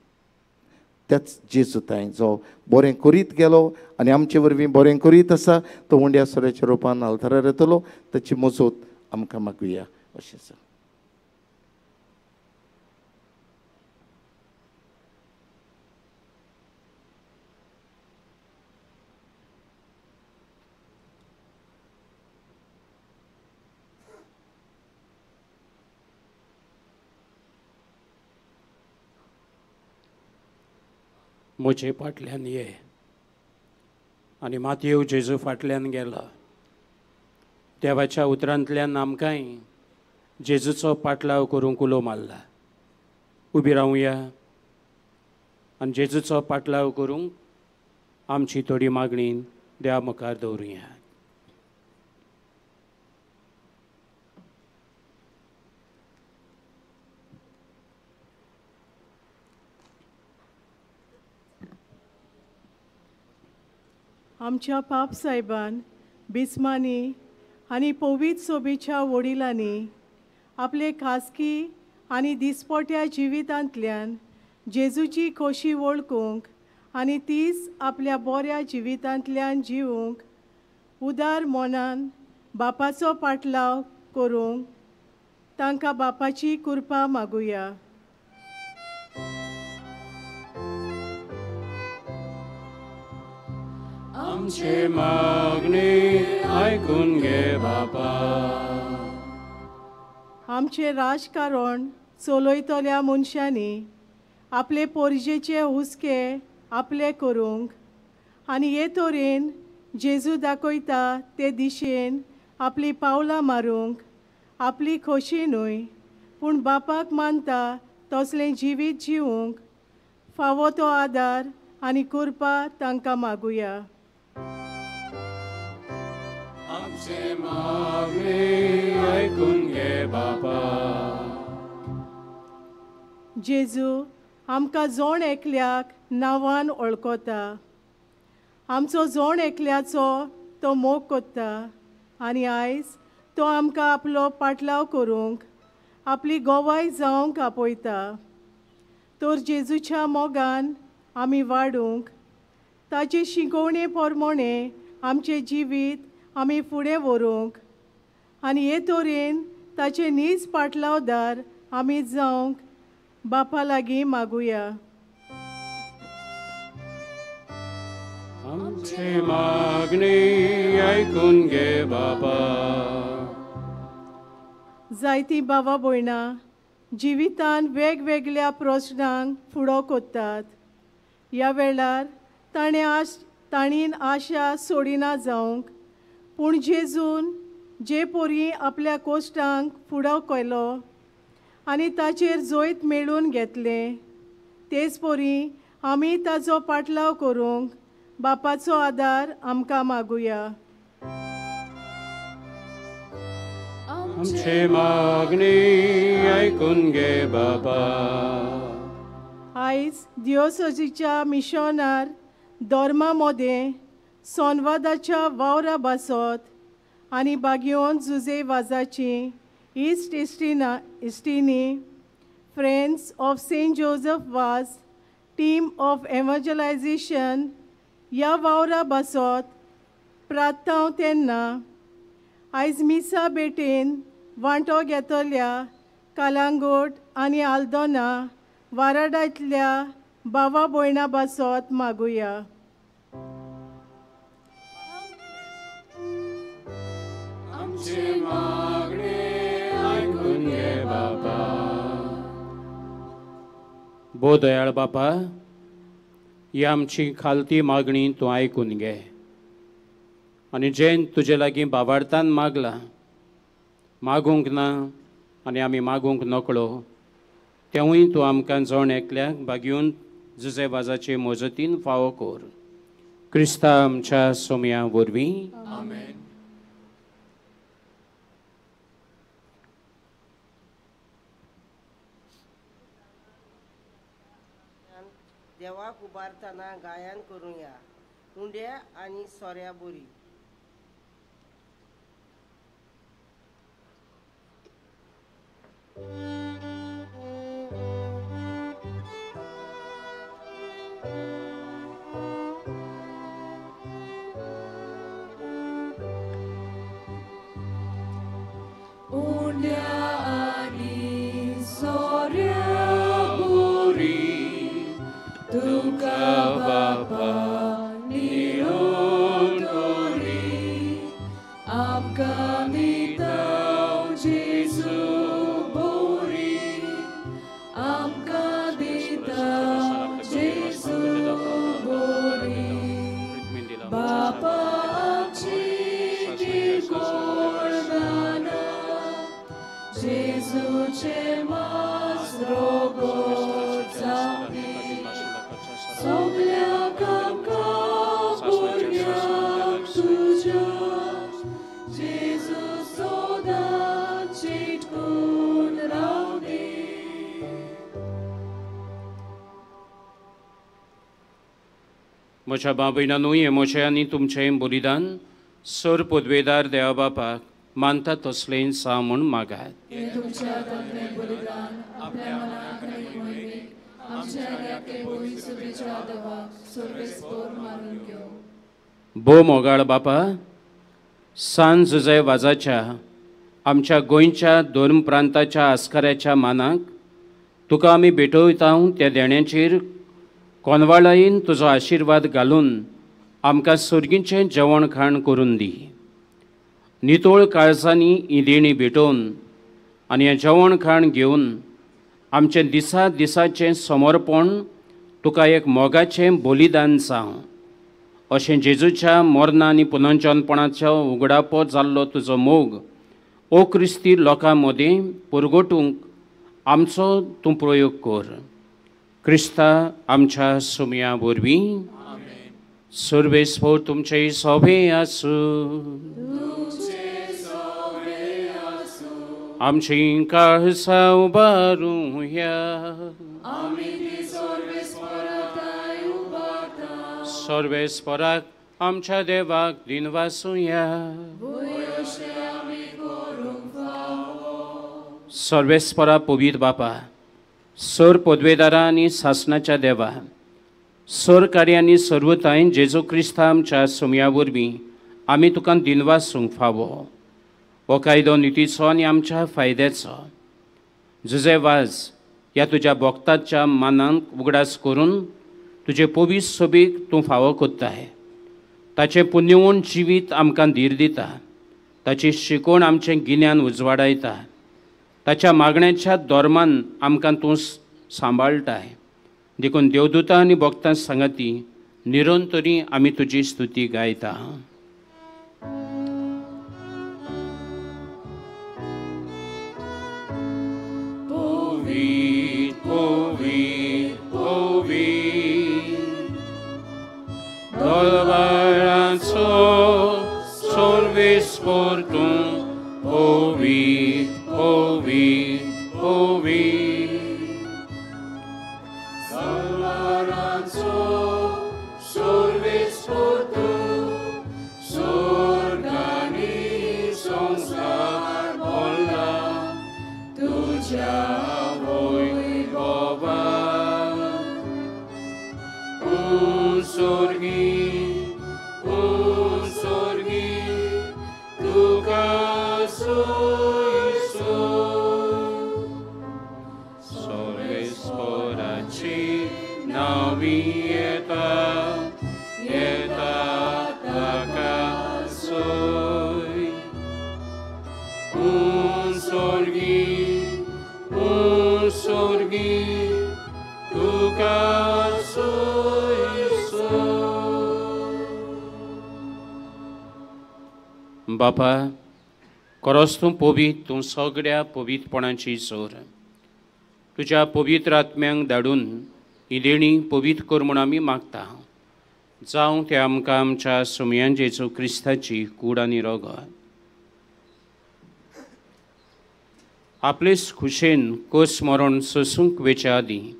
त्याच जेजू तांय जो बरें करीत गेलो आनी आमचे वरवीं बरें करीत आसा, तो उंड्या सोऱ्याच्या रुपान आल्तारार येतलो, ताची मजत आमकां मागुया अशें आसा. म्हजे फाटल्यान ये. आनी मातयेव जेजू फाटल्यान गेलो. देवाच्या उतरांतल्यान आमकांय जेजूचो पाटलाव करूंक उलो मारला. उबी रावया आनी जेजूचो पाटलाव करूंक आमची थोडी मागणी देवा मुखार दवरुया. आमच्या पाप साहेबान बिस्मांनी आनी पवित्र सोबेच्या वडिलांनी आपले खासगी आनी दिसपट्या जिवितांतल्यान जेजूची खोशी वळखूंक आनी तीच आपल्या बऱ्या जिवितांतल्यान जिवूंक उदार मनान बापाचो पाटलाव करूंक तांकां बापाची कृपा मागुया. आमचे मागणे आयकून घे बापा. आमचें राजकारण चलयतल्या मनशांनी आपले पोरजेचे हुस्के आपले करूंक आनी हे तरेन जेजू दाखयता ते दिशेन आपली पावलां मारूंक आपली खोशी न्हय पूण बापाक मानता तसलें जिवीत जिवूंक फावो तो आदार आनी कृपा तांकां मागुया. आमचे मागणे आयकून घे बापा. जेजू आमकां जोण एकल्याक नांवान वळखता. आमचो जोण एकल्याचो तो मोग कोत्ता आनी आयज तो आमकां आपलो पाटलाव करूंक आपली गोवाय जावंक आपयता. तर जेजूच्या मोगान आमी वाडूंक ताचे शिकोवणे प्रमाणे आमचें जिवीत आमी फुडें व्हरूंक आनी हे तरेन ताचे नीज पाटलावदार आमी जावंक बापा लागीं मागुया. आमचे मागणे आयकून घे बाबा. जायतीं बाबा भयणां जिवितान वेगवेगळ्या प्रस्नांक फुडो कोत्तात. ह्या वेळार ताणें आशा सोडिना जावंक पूण जेजून जे पोरी आपल्या कोश्टांक फुडो केलो आनी ताचेर जैत मेळून घेतलें तेच पोरी आमी ताचो पाटलाव करूंक बापाचो आदार आमकां मागुया. आमचे मागणे आयकून घे बाबा. आयज दियोसोजीच्या मिशनार धर्मा मदें संवादाच्या वावरा बासत आनी बागयोन जुजे वाजाची इस्ट इस्टिनी friends of Saint Joseph Vaz team of evangelisation ह्या वावरा बासत प्रार्थांव तेन्ना आयज मिसा भेटेन वांटो घेतल्या कालांगोट आनी आल्दोना वाराडांतल्या बाबा भयणा बासत मागुया. आमचे मागणे आयकून घे बाबा. भो दयाळ बापा, ही आमची खालती मागणी तूं आयकून घे आनी जें तुजे लागीं बाबार्थान मागलां मागूंक ना आनी आमी मागूंक नकळो तेवूय तूं आमकां जण एकल्याक बागयोन जुजे वाजाचे मजतीन फावो कर. क्रिस्ता आमच्या सोम्या वरवीं. आमेन. देवाक उबारतना गायन करुया उंड्या आनी सोऱ्या बोरी. उंड्या आनी सोऱ्या बोरी तुका बापा निरोन. म्हज्या बाबयनानू हें म्हजें आनी तुमचें बलिदान सर पदवेदार देवा बापाक मानता तसलें सा म्हूण मागात. भोव मोगाळ बापा, सान जुझे वाजाच्या आमच्या गोंयच्या धर्म प्रांताच्या आस्काऱ्याच्या मानाक तुका आमी भेटयता. त्या देण्याचेर कोनवाळायेन तुजो आशिर्वाद घालून आमकां सर्गीचें जेवण खाण करून दी. नितळ काळजांनी ही देणी भेटोवन आनी हें जेवण खाण घेवन आमचें दिसा दिसाचें समर्पण तुका एक मोगाचें बलिदान जावं अशें जेजूच्या मरणा आनी पुनर्जनपणाचो उगडापो जाल्लो तुजो मोग ओ क्रिस्ती लोकां मदीं परगटूंक आमचो तूं प्रयोग कर. क्रिस्ता आमच्या सुमया वरवीं. सर्वेस्पोर तुमचे सोबे आसूं. आमची काळसां उबारुया. सर्वेस्पोराक आमच्या देवाक दिनवासुया. सर्वेस्परा पवित्र बापा, सर पदवेदारा आनी सासनाच्या देवा, सर कार्यांनी सर्वतायन जेजू क्रिस्ता आमच्या सुमया वरवीं आमी तुका दिनवासूंक फावो. हो कायदो नितीचो आनी आमच्या फायद्याचो. जुझे वाज ह्या तुज्या भक्ताच्या मानांक उगडास करून तुजे पवित्र सोबीक तूं फावो कोत्ताय. ताचें पुण्यवंत जिवीत आमकां धीर दिता. ताची शिकवण आमचें गिन्यान उजवाडायता. ताच्या मागण्याच्या धर्मान आमकां तूं सांबाळटाय. देखून देवदूता आनी भक्तां सांगाती निरंतरी आमी तुजी स्तुती गायता. पवित्र पवित्र पवित्र दरबाराचो सर्वेस्पोर तूं पवित्र पवित्र पवित्र. दरबाराचो सर्वेस्पोर तूं स्वर्गानी संवसार भरला तुज्या वैभवान. स्वर्गी स्वर्गी तुका सोय सोय. सर्वेस्पोराची नावी येता येता ताका सोय. स्वर्गी स्वर्गी तुका सोय सोय. बापा, खरोच तूं पवित्र, तूं सगळ्या पवित्रपणाची जोर. तुज्या पवित्र आत्म्यांक धाडून ही देणी पवित्र कर म्हूण आमी मागता. जावं ते आमकां आमच्या सुमयान जेजू क्रिस्ताची कूड आनी रगत. आपलेच खुशेन कोस मरण सोसूंक वेच्या आदीं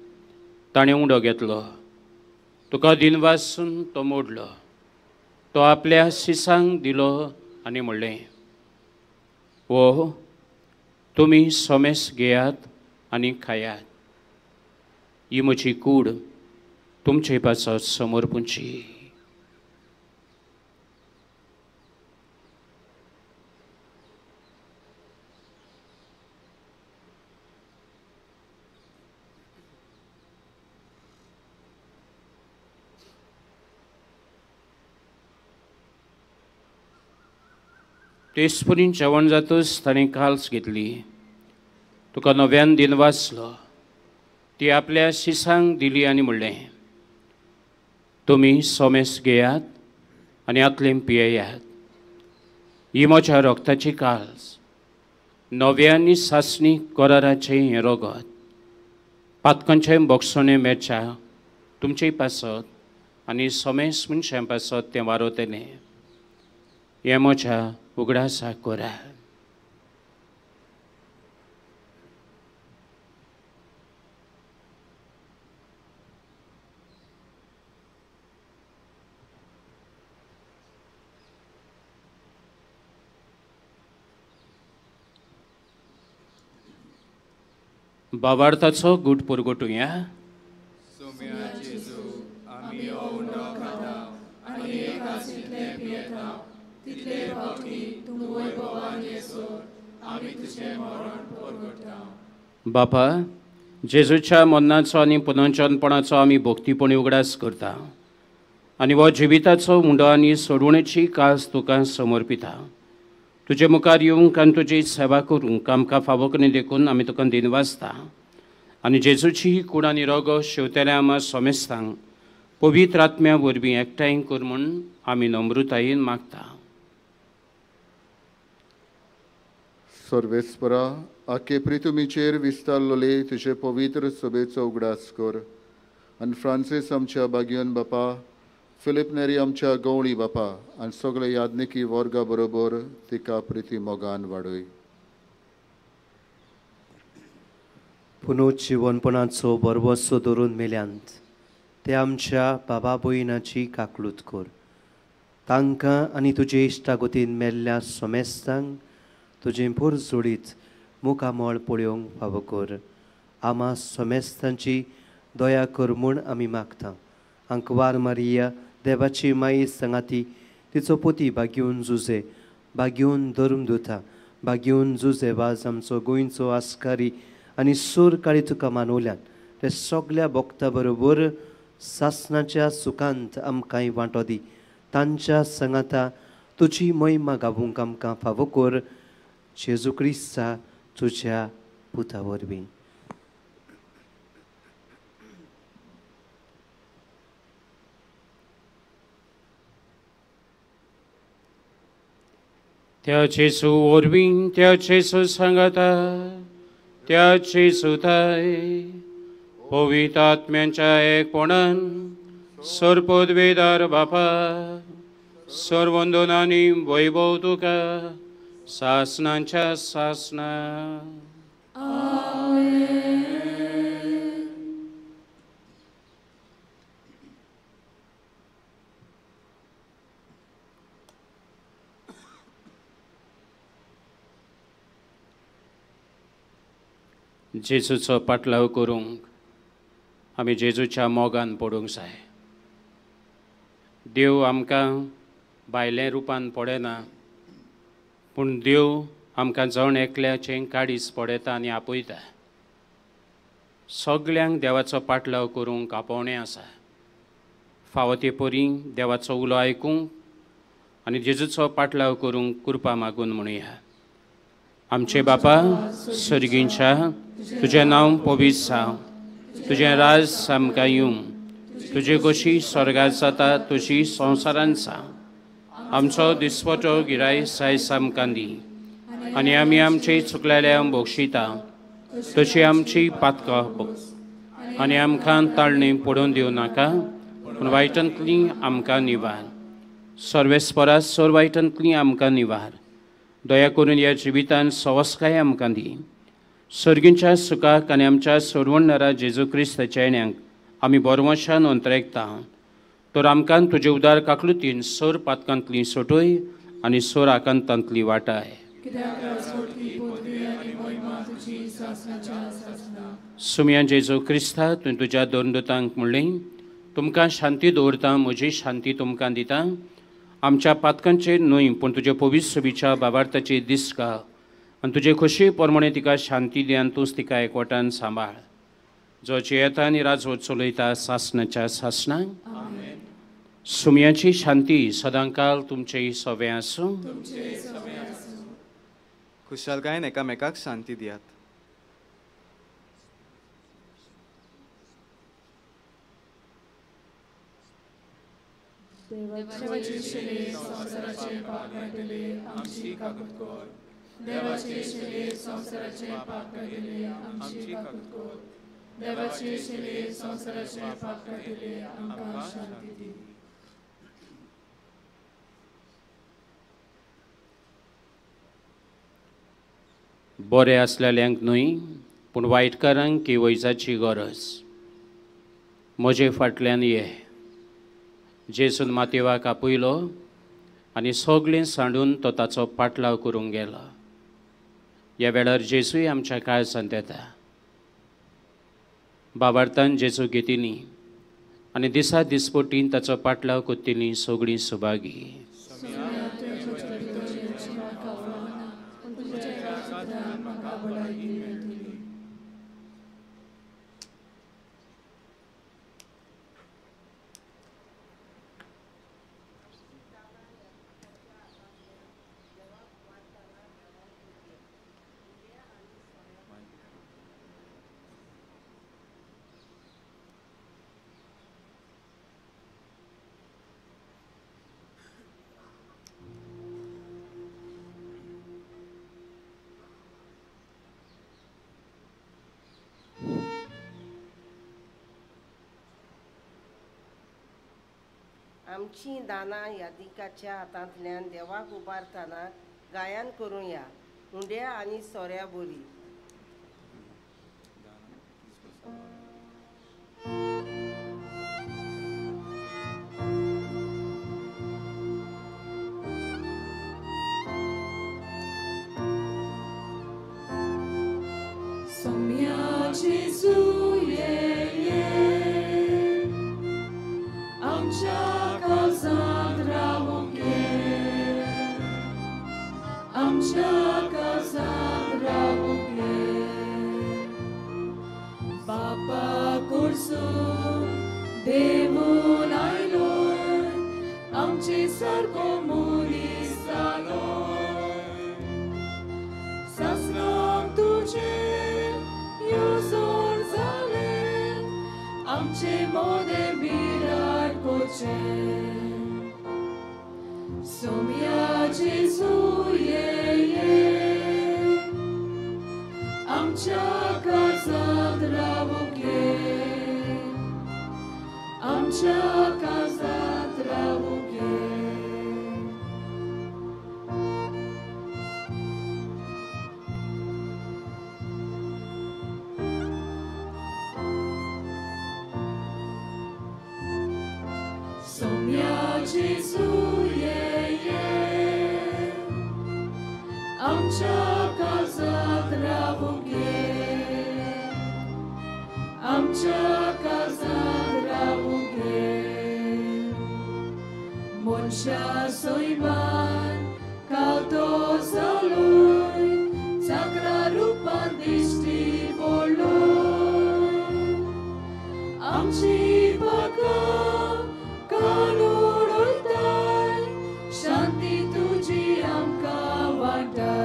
ताणें उडो घेतलो. तुका दिनवासून तो मोडलो. तो आपल्या शिसांक दिलो आनी म्हणलें, वो तुमी सोमेस घेयात आनी खायात. ही म्हजी कूड तुमचे पासत समर्पूची. तेचपरीन जेवण जातच ताणें काल्स घेतली. तुका नव्यान दिनवासलो. ती आपल्या शिसांक दिली आनी म्हणलें, तुमी सोमेस घेयात आनी आतलें पियेयात. ही म्हज्या रगताची काल्स, नव्या आनी सासणी कराराचें हें रगत. पातकांचें बोगसणें मेळच्या तुमचे पासत आनी सोमेस मनशां पासत तें वारवतलें. हें म्हज्या उगडासा करा. बाबार्थाचो गूट पुरगोटुया. बापा, जेजूच्या मरणाचो आनी पुनर्जनपणाचो आमी भक्तीपणी उगडास करता आनी हो जिविताचो उंडो आनी सोडवणेची कास तुका समर्पिता. तुजे मुखार येवंक आनी तुजी सेवा करूंक आमकां फावो करून देखून आमी तुका दिनवासता आनी जेजूची ही कूड आनी रोगो शेवतेल्या आमा सोमेस्तांक पवित्र आत्म्या वरवीं एकठांय कर म्हूण आमी नम्रतायेन मागता. सर्वेस्परा, आखे प्रितुमीचेर विस्तारलोले तुजे पवित्र सभेचो उगडास कर आनी फ्रांसीस आमच्या बागियोन बापा, फिलीप नेरी आमच्या गवळी बापा आनी सगळे याज्ञिकी वर्गा बरोबर तिका प्रिती मोगान वाडय. पुनोजिवनपणाचो बरवसो धरून मेल्यांत ते आमच्या बाबा भयणाची काकलूत कर. तांकां आनी तुजे इश्टागतीन मेल्ल्या सोमेस्तांक तुजें पोरजोडीत मुखामळ पळोवंक फावो कर. आमा सोमेस्तांची दया कर म्हूण आमी मागता. आंकवार मारिया देवाची माई सांगाती तिचो पोती बागेवन जुजे, बागेवन धर्मदुता, बागेवन जुजे वाज आमचो गोंयचो आस्कारी आनी सूर काळी तुका मानवल्यान ते सगल्या भक्ता बरोबर सासणाच्या सुखांत आमकांय वांटो दी. तांच्या सांगाता तुजी महिमा गावूंक आमकां फावो कर. जेजू क्रिस्ता तुज्या पुता वरवीं. त्या जेजू वरवीं, त्या जेजू सांगाता, त्या जेजूताय पवित्र आत्म्यांच्या एकपणान सर्वपदवेदार बापा, सर्वंदनानी वैभव तुका सासनाच्या सासना. जेजूचो पाटलाव करूंक आमी जेजूच्या मोगान पडूंक जाय. देव आमकां भायल्या रुपान पडना, पूण देव आमकां जण एकल्याचें काडीस पडयता आनी आपयता. सगल्यांक देवाचो पाटलाव करूंक आपोवणें आसा. फावो ते परी देवाचो उलो आयकूंक आनी जेजूचो पाटलाव करूंक कृपा मागून म्हणुया. आमचे बापा सर्गींच्या, तुजें नांव पवित्र जावं, तुजें राज आमकां येवं, तुजे कशी स्वर्गांत जाता तशी संवसारांत जावं. आमचो दिसपटो गिराय सायस आमकां दी आनी आमी आमचे चुकलेल्या बक्षिता तशी आमची पातकां आनी आमकां ताळणी पडून दिवं नाका, पूण वायटांतली आमकां निवार. सर्वेस्परा सर वायटांतली आमकां निवार. दया करून ह्या जिवितान सवस्काय आमकां दी. सर्गींच्या सुखाक आनी आमच्या सोडवणदारा जेजू क्रिस्ताच्या येण्याक आमी बरवशान अंतरेकता. तर आमकां तुजे उदार काकलुतीन सोर पातकांतली सोटोय आनी सोर आकांतांतली वाटाय. सुमया जेजू क्रिस्ता, तुवें तुज्या दोन दुतांक म्हणलें, तुमकां शांती दवरता, म्हजी शांती तुमकां दिता. आमच्या पातकांचेर न्हय पूण तुजे पवित्र सभेच्या बाबार्थाची दिसका आनी तुजे खोशी प्रमाणे तिका शांती दी आनी तूंच तिका एकवटान सांबाळ, जो जियेता आनी राजवट चलयता सासणाच्या सासणाक. सुमयाची शांती सदांकाल तुमचेय सवे आसूं. खुशालकायेन एकामेकाक शांती दियात. देवाचे शिले संवसाराचे पाप काडटले आमची काकूत कर. देवाचे शिले संवसाराचे पाप काडटले आमची काकूत कर. देवाचे शिले संवसाराचे पाप काडटले आमकां शांती दी. बरे आसलेल्यांक न्हय पूण वायटकारांक की वैजाची गरज. म्हजे फाटल्यान ये. जेजून मातेवाक आपयलो आनी सगळें सांडून तो ताचो पाटलाव करूंक गेलो. ह्या वेळार जेजूय आमच्या काळजांत येता. भावार्थान जेजू घेतिली आनी दिसा दिसपटीन ताचो पाटलाव कोत्तिली सगळीं सुभागी. आमची दानां यादिकाच्या हातांतल्यान देवाक उबारतना गायन करुया उंड्या आनी सोऱ्या बोली. Somia Jesu ye ye आमच्या काळजांत रावूंक ये, आमच्या काळजांत रावूंक ये. बापा कडसून देवून आयलो आमचे सारको मनीस जालो, सासणाक तुजें येवजण जालें आमचे मोदें बिराड कोचें. Somia Jesu ye ye आमच्या काळजांत रावूंक ये, आमच्या काळजांत रावूंक ये. Somia Jesu ye ye आमच्या काळजांत रावूंक ये, आमच्या काळजांत रावूंक ये. मनशा सैमान कावतो जालोय चाकरा रुपान दिश्टी पडलोय, आमची पाकां काडून वयताय शांती तुजी आमकां वांटाय.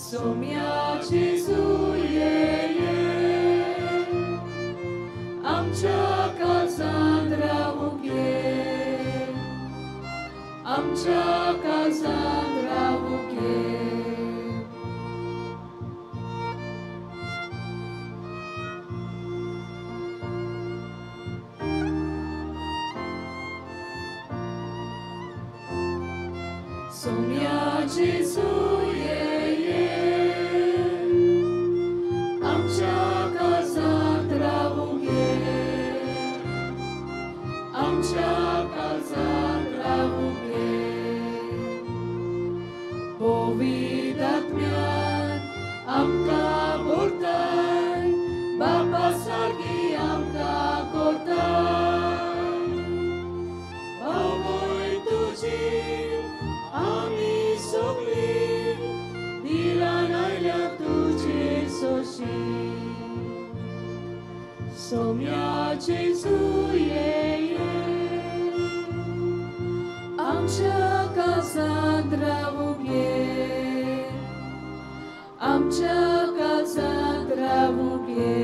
Somia Jesu ye ye आमच्या काळजांत रावूंक ये, आमच्या काळजांत रावूंक ये. Somia Jesu ye ye आमच्या काळजांत रावूंक ये, आमच्या काळजांत रावूंक ये. पवित्र आत्म्यान आमकां भरताय बापा सारकी आमकां करताय, आवय तुजी आमी सगळीं दिलान आयल्या तुजे सोशी. Somia Jesu ye ye आमच्या काळजांत रावूंक ये, आमच्या काळजांत रावूंक ये.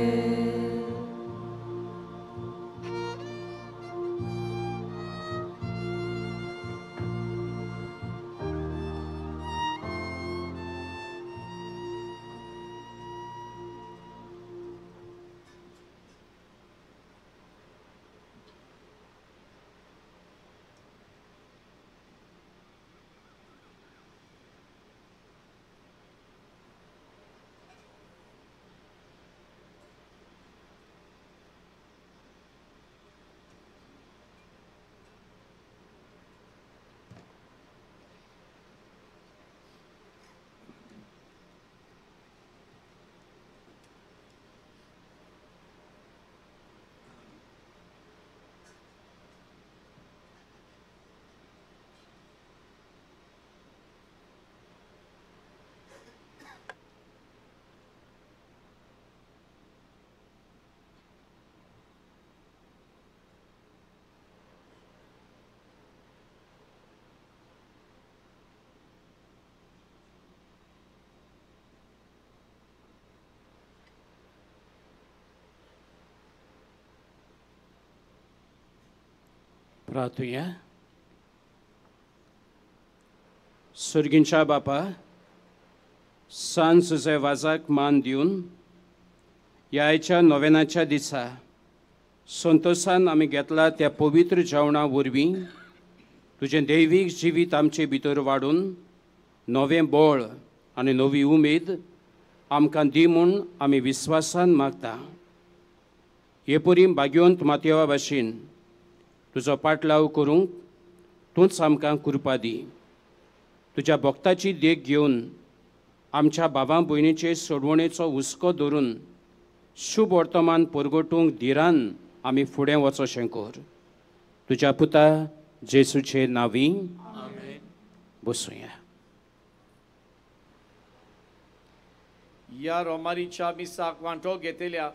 प्रार्थुया. सर्गींच्या बापा, सांज जुझे वाजाक मान दिवन ह्या आयच्या नोवेनाच्या दिसा संतोशान आमी घेतला त्या पवित्र जेवणा वरवीं तुजें दैवीक जिवीत आमचे भितर वाडून नवें बळ आनी नवी उमेद आमकां दी म्हूण आमी विस्वासान मागता. हे परी भाग्यवंत मातयेवा भाशेन तुजो पाटलाव करूंक तूंच आमकां कृपा दी. तुज्या भक्ताची देख घेवन आमच्या बाबा भयणीचे सोडवणेचो हुस्को धरून शुभ वर्तमान परगटूंक धिरान आमी फुडें वचोशें कर. तुज्या पुता जेसूचे नांवी बसुया. ह्या रोमारीच्या मिसाक वांटो घेतल्या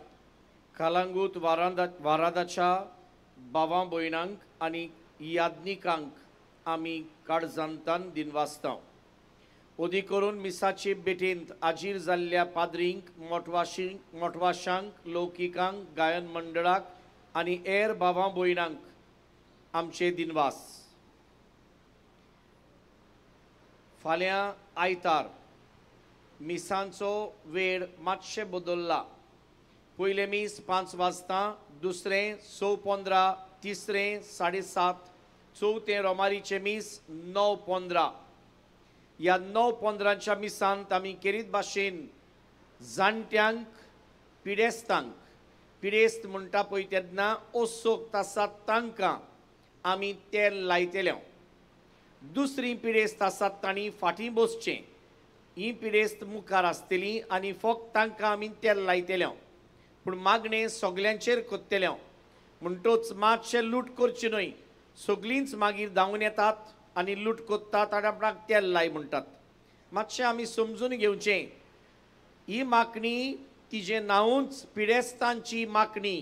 कालांगूत वारादाच्या बाबा भयणांक आनी याज्ञिकांक आमी काळजांतान दिनवासता. ओदी करून मिसाचे भेटेंत आजीर जाल्ल्या पाद्रींक, मोटवाशांक, लौकिकांक, गायन मंडळाक आनी हेर बाबा भयणांक आमचे दिनवास. फाल्यां आयतार मिसांचो वेळ मातशें बदल्ला. पयलें मीस 5 वाजता, दुसरें 6:15, तिसरें 7:30, चवथें रोमारीचें मीस 9:15. ह्या 9:15च्या मिसांत आमी केरीत भाशेन जाणट्यांक, पिडेस्तांक, पिडेस्त म्हणटा पळय तेन्ना ओसोक्त आसात तांकां आमी तेल लायतले. दुसरी पिडेस्त आसात तांणी फाटीं बसचें. ही पिडेस्त मुखार आसतली आनी फक्त तांकां आमी तेल लायतले. पूण मागणें सगल्यांचेर करतले. म्हणटोच मातशें लूट करची न्हय. सगळींच मागीर धांवून येतात आनी लूट करतात आनी आपणाक तेल लाय म्हणटात. मातशें आमी समजून घेवचें, ही मागणी तिजें नांवूच पिडेस्तांची मागणी.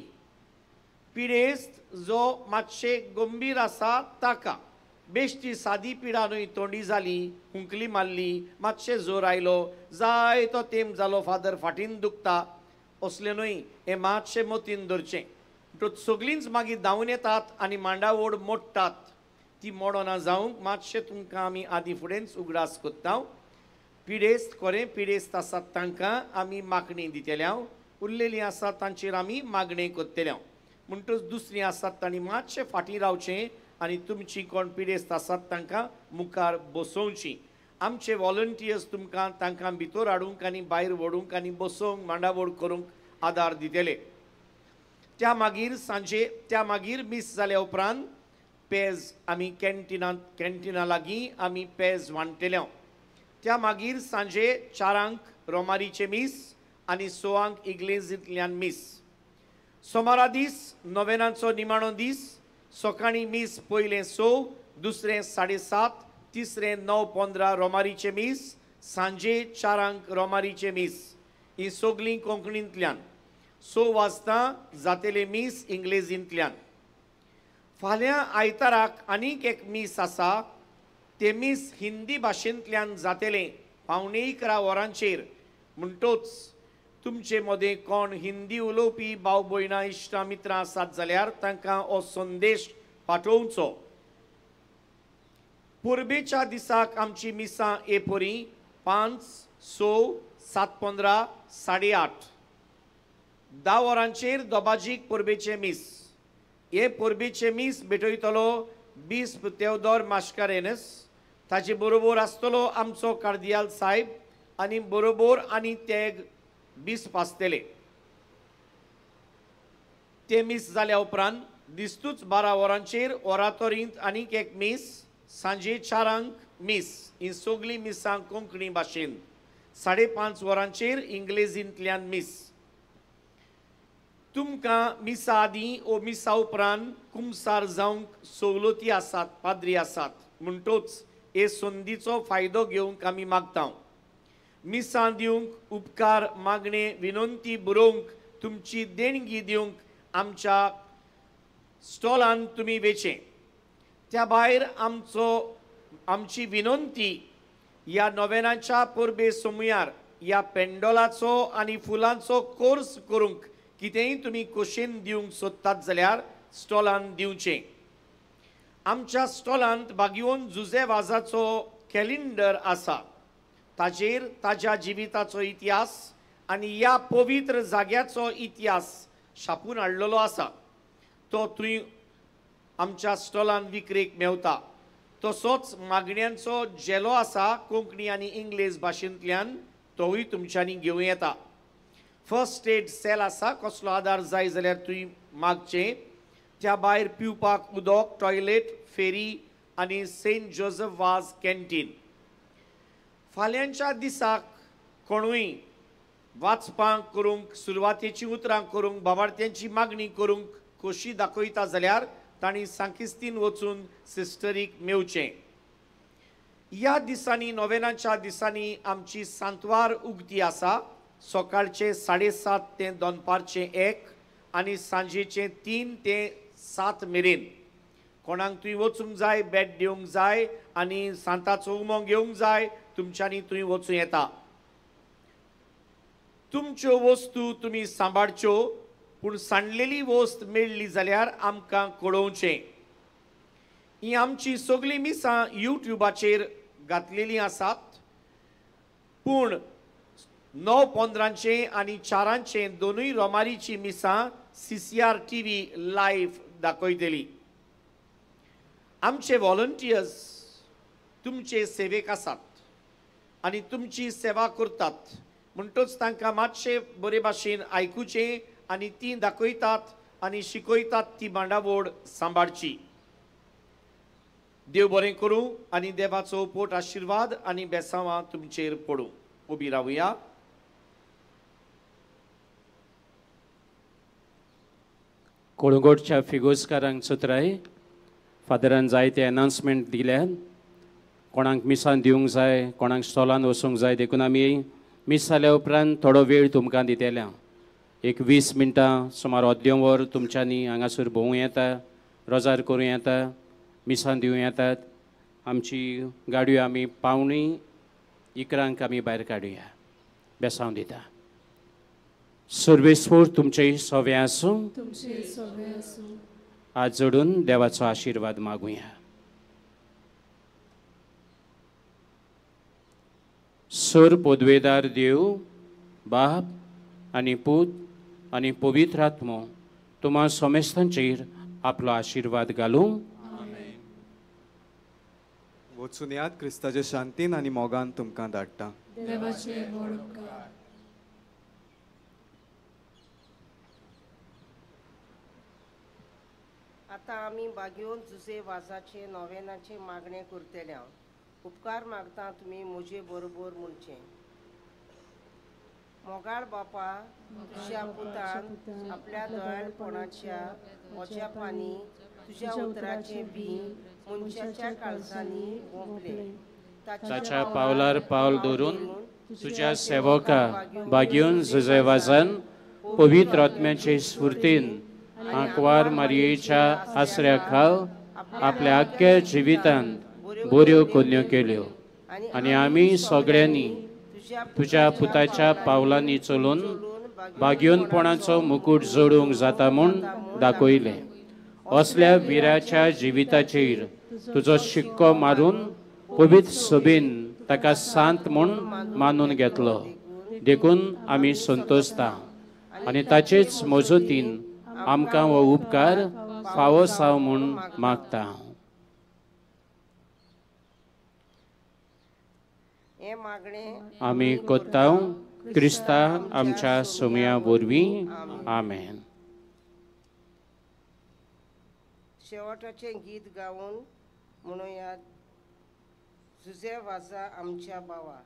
पिडेस्त जो मातशें गंभीर आसा ताका बेश्टी सादी पिडा न्हय, तोंडी जाली, हुंकली मारली, मातशें जोर आयलो, जायतो तेंप जालो फादर फाटीन दुखता, असलें न्हय. हें मातशें मतीन धरचें. सगळींच मागीर धांवून येतात आनी मांडावड मोडटात. ती मोडना जावंक मातशें तुमकां आमी आदी फुडेंच उगडास करता. पिडेस्त खरें पिडेस्त आसात तांकां आमी मागणी दितले, उरलेलीं आसात तांचेर आमी मागणें करतले. म्हणटच दुसरीं आसात तांणी मातशें फाटीं रावचें आनी तुमची कोण पिडेस्त आसात तांकां मुखार बसोवची. आमचे वॉलंटियर्स तुमकां तांकां भितर हाडूंक आनी भायर व्हडूंक आनी बसोवंक मांडावड करूंक आदार दितले. त्या मागीर सांजे, त्या मागीर मीस जाल्या उपरांत पेज आमी कॅन्टिना लागीं आमी पेज वांट्टले. त्या मागीर सांजे 4 रोमारीचें मीस आनी 6 इग्लेजींतल्यान मीस. सोमारा दीस नोवेनाचो निमाणो दीस. सकाळीं मीस पयलें 6, दुसरें 7:30, तिसरें 9:15 रोमारीचें मीस, सांजे 4 रोमारीचें मीस. ही सगळीं कोंकणींतल्यान. 6 वाजता जातलें मीस इंग्लेजींतल्यान. फाल्यां आयताराक आनीक एक मीस आसा. तें मीस हिंदी भाशेंतल्यान जातलें 10:45 वरांचेर. म्हणटोच तुमचे मदें कोण हिंदी उलोवपी भाव भयणां इश्टां मित्रां आसात जाल्यार तांकां हो संदेश पाठोवचो. परबेच्या दिसाक आमची मिसां हे परी 5, 6, 7:15, 8:30. 10 वरांचेर दोबाजीक परबेचें मीस. हे परबेचें मीस भेटयतलो बिस्प तेवदोर मास्कारेनस. ताचे बरोबर आसतलो आमचो कार्दियाल साहेब आनी बरोबर आनी तेग बिस्प आसतले. ते मीस जाल्या उपरांत दिस्तूच 12 वरांचेर ओरातोरींत आनीक एक मीस, सांजे 4 मीस. ही सगळीं मिसां कोंकणी भाशेन. 5:30 वरांचेर इंग्लेजींतल्यान मीस. तुमकां मिसा आदीं ओ मिसा उपरांत कुमसार जावंक सवलती आसात, पाद्री आसात. म्हणटोच हे संदीचो फायदो घेवंक आमी मागता. मिसां दिवंक, उपकार मागणे विनंती बरोवंक, तुमची देणगी दिवंक आमच्या स्टॉलान तुमी वेचें. त्या भायर आमची विनंती ह्या नोवेनाच्या परबे सोमुयार ह्या पेंडोलाचो आनी फुलांचो कोर्स करूंक कितेंय तुमी खोशेन दिवंक सोदतात जाल्यार स्टॉलान दिवचें. आमच्या स्टॉलांत बागियोन जुझे वाजाचो कॅलेंडर आसा. ताजेर ताज्या जिविताचो इतिहास आनी ह्या पवित्र जाग्याचो इतिहास छापून हाडलेलो आसा. तो थंय आमच्या स्टॉलांत विक्रेक मेवता. तसोच मागण्यांचो झेलो आसा कोंकणी आनी इंग्लीश भाशेंतल्यान, तोवूय तुमच्यांनी घेवं येता. फर्स्ट एड सेल आसा, कसलो आदार जाय जाल्यार तुवें मागचें. त्या भायर पिवपाक उदक, टॉयलेट, फेरी आनी सेंट जोजफ वाज कॅन्टीन. फाल्यांच्या दिसाक कोणूय वाचपांक करूंक, सुरवातेची उतरां करूंक, बाबार्थ्यांची मागणी करूंक खोशी दाखयता जाल्यार तांणी सांकिस्तीन वचून सिस्टरीक मेवचें. ह्या दिसांनी नोवेनाच्या दिसांनी आमची सांतवार उगती आसा. सकाळचे 7:30 ते दनपारचें 1 आनी सांजेचें 3 ते 7 मेरेन. कोणाक तुवें वचूंक जाय, बेट दिवंक जाय आनी सांताचो उमो घेवंक जाय, तुमच्यांनी तुवें वचूं येता. तुमच्यो वस्तू तुमी सांबाळच्यो, पूण सांडलेली वस्त मेळ्ळी जाल्यार आमकां कळोवचें. ही आमची सगळीं मिसां यूट्यूबाचेर घातलेलीं आसात, पूण 9:15 आनी 4 दोनूय रोमारीची मिसां CCR TV live दाखयतली. आमचे व्हॉलंटियर्स तुमचे सेवेक आसात आनी तुमची सेवा करतात, म्हणटच तांकां मातशें बरे भाशेन आयकुचें आनी ती दाखयतात आनी शिकयतात ती मांडावळ सांबाळची. देव बरें करूं आनी देवाचो पोट आशिर्वाद आनी बेसांवां तुमचेर पडूं. उबी रावया. कोळंगोटच्या फिगोजकारांक चत्राय फादरान जायते अनाउन्समेंट दिल्यात. कोणाक मिसान दिवंक जाय, कोणाक स्टॉलान वचूंक जाय, देखून आमी मीस जाल्या उपरांत थोडो वेळ तुमकां दितले. एक 20 मिनटां सुमार अर्दें वर तुमच्यांनी हांगासर भोंवूं येता, रोजार करूं येता, मिसान दिवं येतात. आमची गाडयो आमी 10:45 आमी भायर काडुया. बेसांव दिता. सर्वेस्पोर तुमचें सवें आसूं. हात जोडून देवाचो आशिर्वाद मागुया. सर पदवेदार देव बाप आनी पूत आनी पवित्र आत्मो तुमा समेस्तांचेर आपलो आशिर्वाद घालूं. वचून याद क्रिस्ताचे शांतीन आनी मोगान तुमकां धाडटा. आतां आमी बागयोन जुझे वाजाचे नोवेनाचे मागणें करतले. उपकार मागता तुमी म्हजे बरोबर म्हणचें. मोगाळ बापा, तुज्या पुतान आपल्या दयाळपणाच्या ओज्यापानी तुज्या उतराचें बी मनशाच्या काळजांनी ओंपलें. ताच्या पावलार पावल धरून तुज्या सेवका बागयोन जुझे वाजान पवित्र आत्म्याचे स्फूर्तीन आंकवार मारयेच्या आसऱ्या खाल आपल्या आख्ख्या जिवितांत बऱ्यो कोन्यो केल्यो आनी आमी सगळ्यांनी तुज्या पुताच्या पावलांनी चलून बागयोनपणाचो मुकूट जोडूंक जाता म्हूण दाखयलें. असल्या विराच्या जिविताचेर तुजो शिक्को मारून पवित्र सभेन ताका सांत म्हूण मानून घेतलो, देखून आमी संतोषता आनी ताचेच मजतीन आमकां हो उपकार फावो साव म्हूण मागता. आमी कोत्ताव क्रिस्ता आमच्या सोम्या वरवीं. आमेन. शेवटाचें गीत गावन म्हणुया जुझे वाजा आमच्या बावा.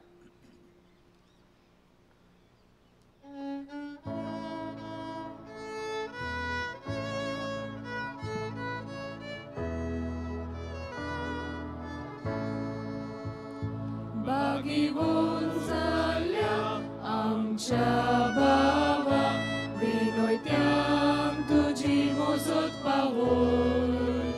बागीवून जाल्या आमच्या बाबा, विनोयत्यांक तुजी मोजत पावोय.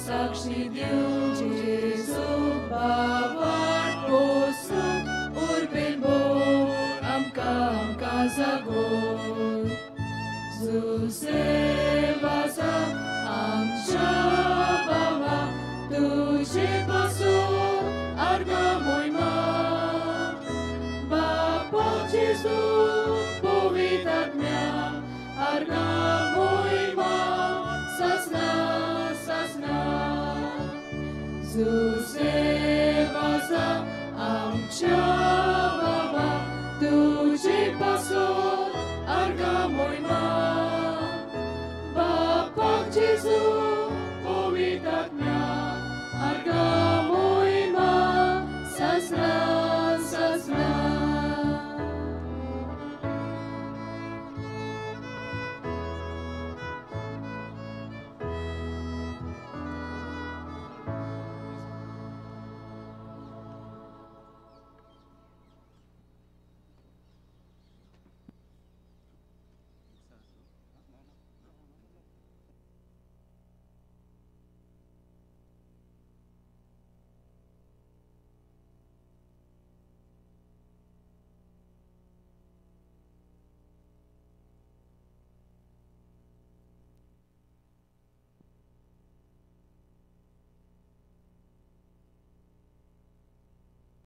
साक्षी दिवं जेजू बाबार पोसूं उर्बेन बोल आमकां आमकां जागोय. जुझे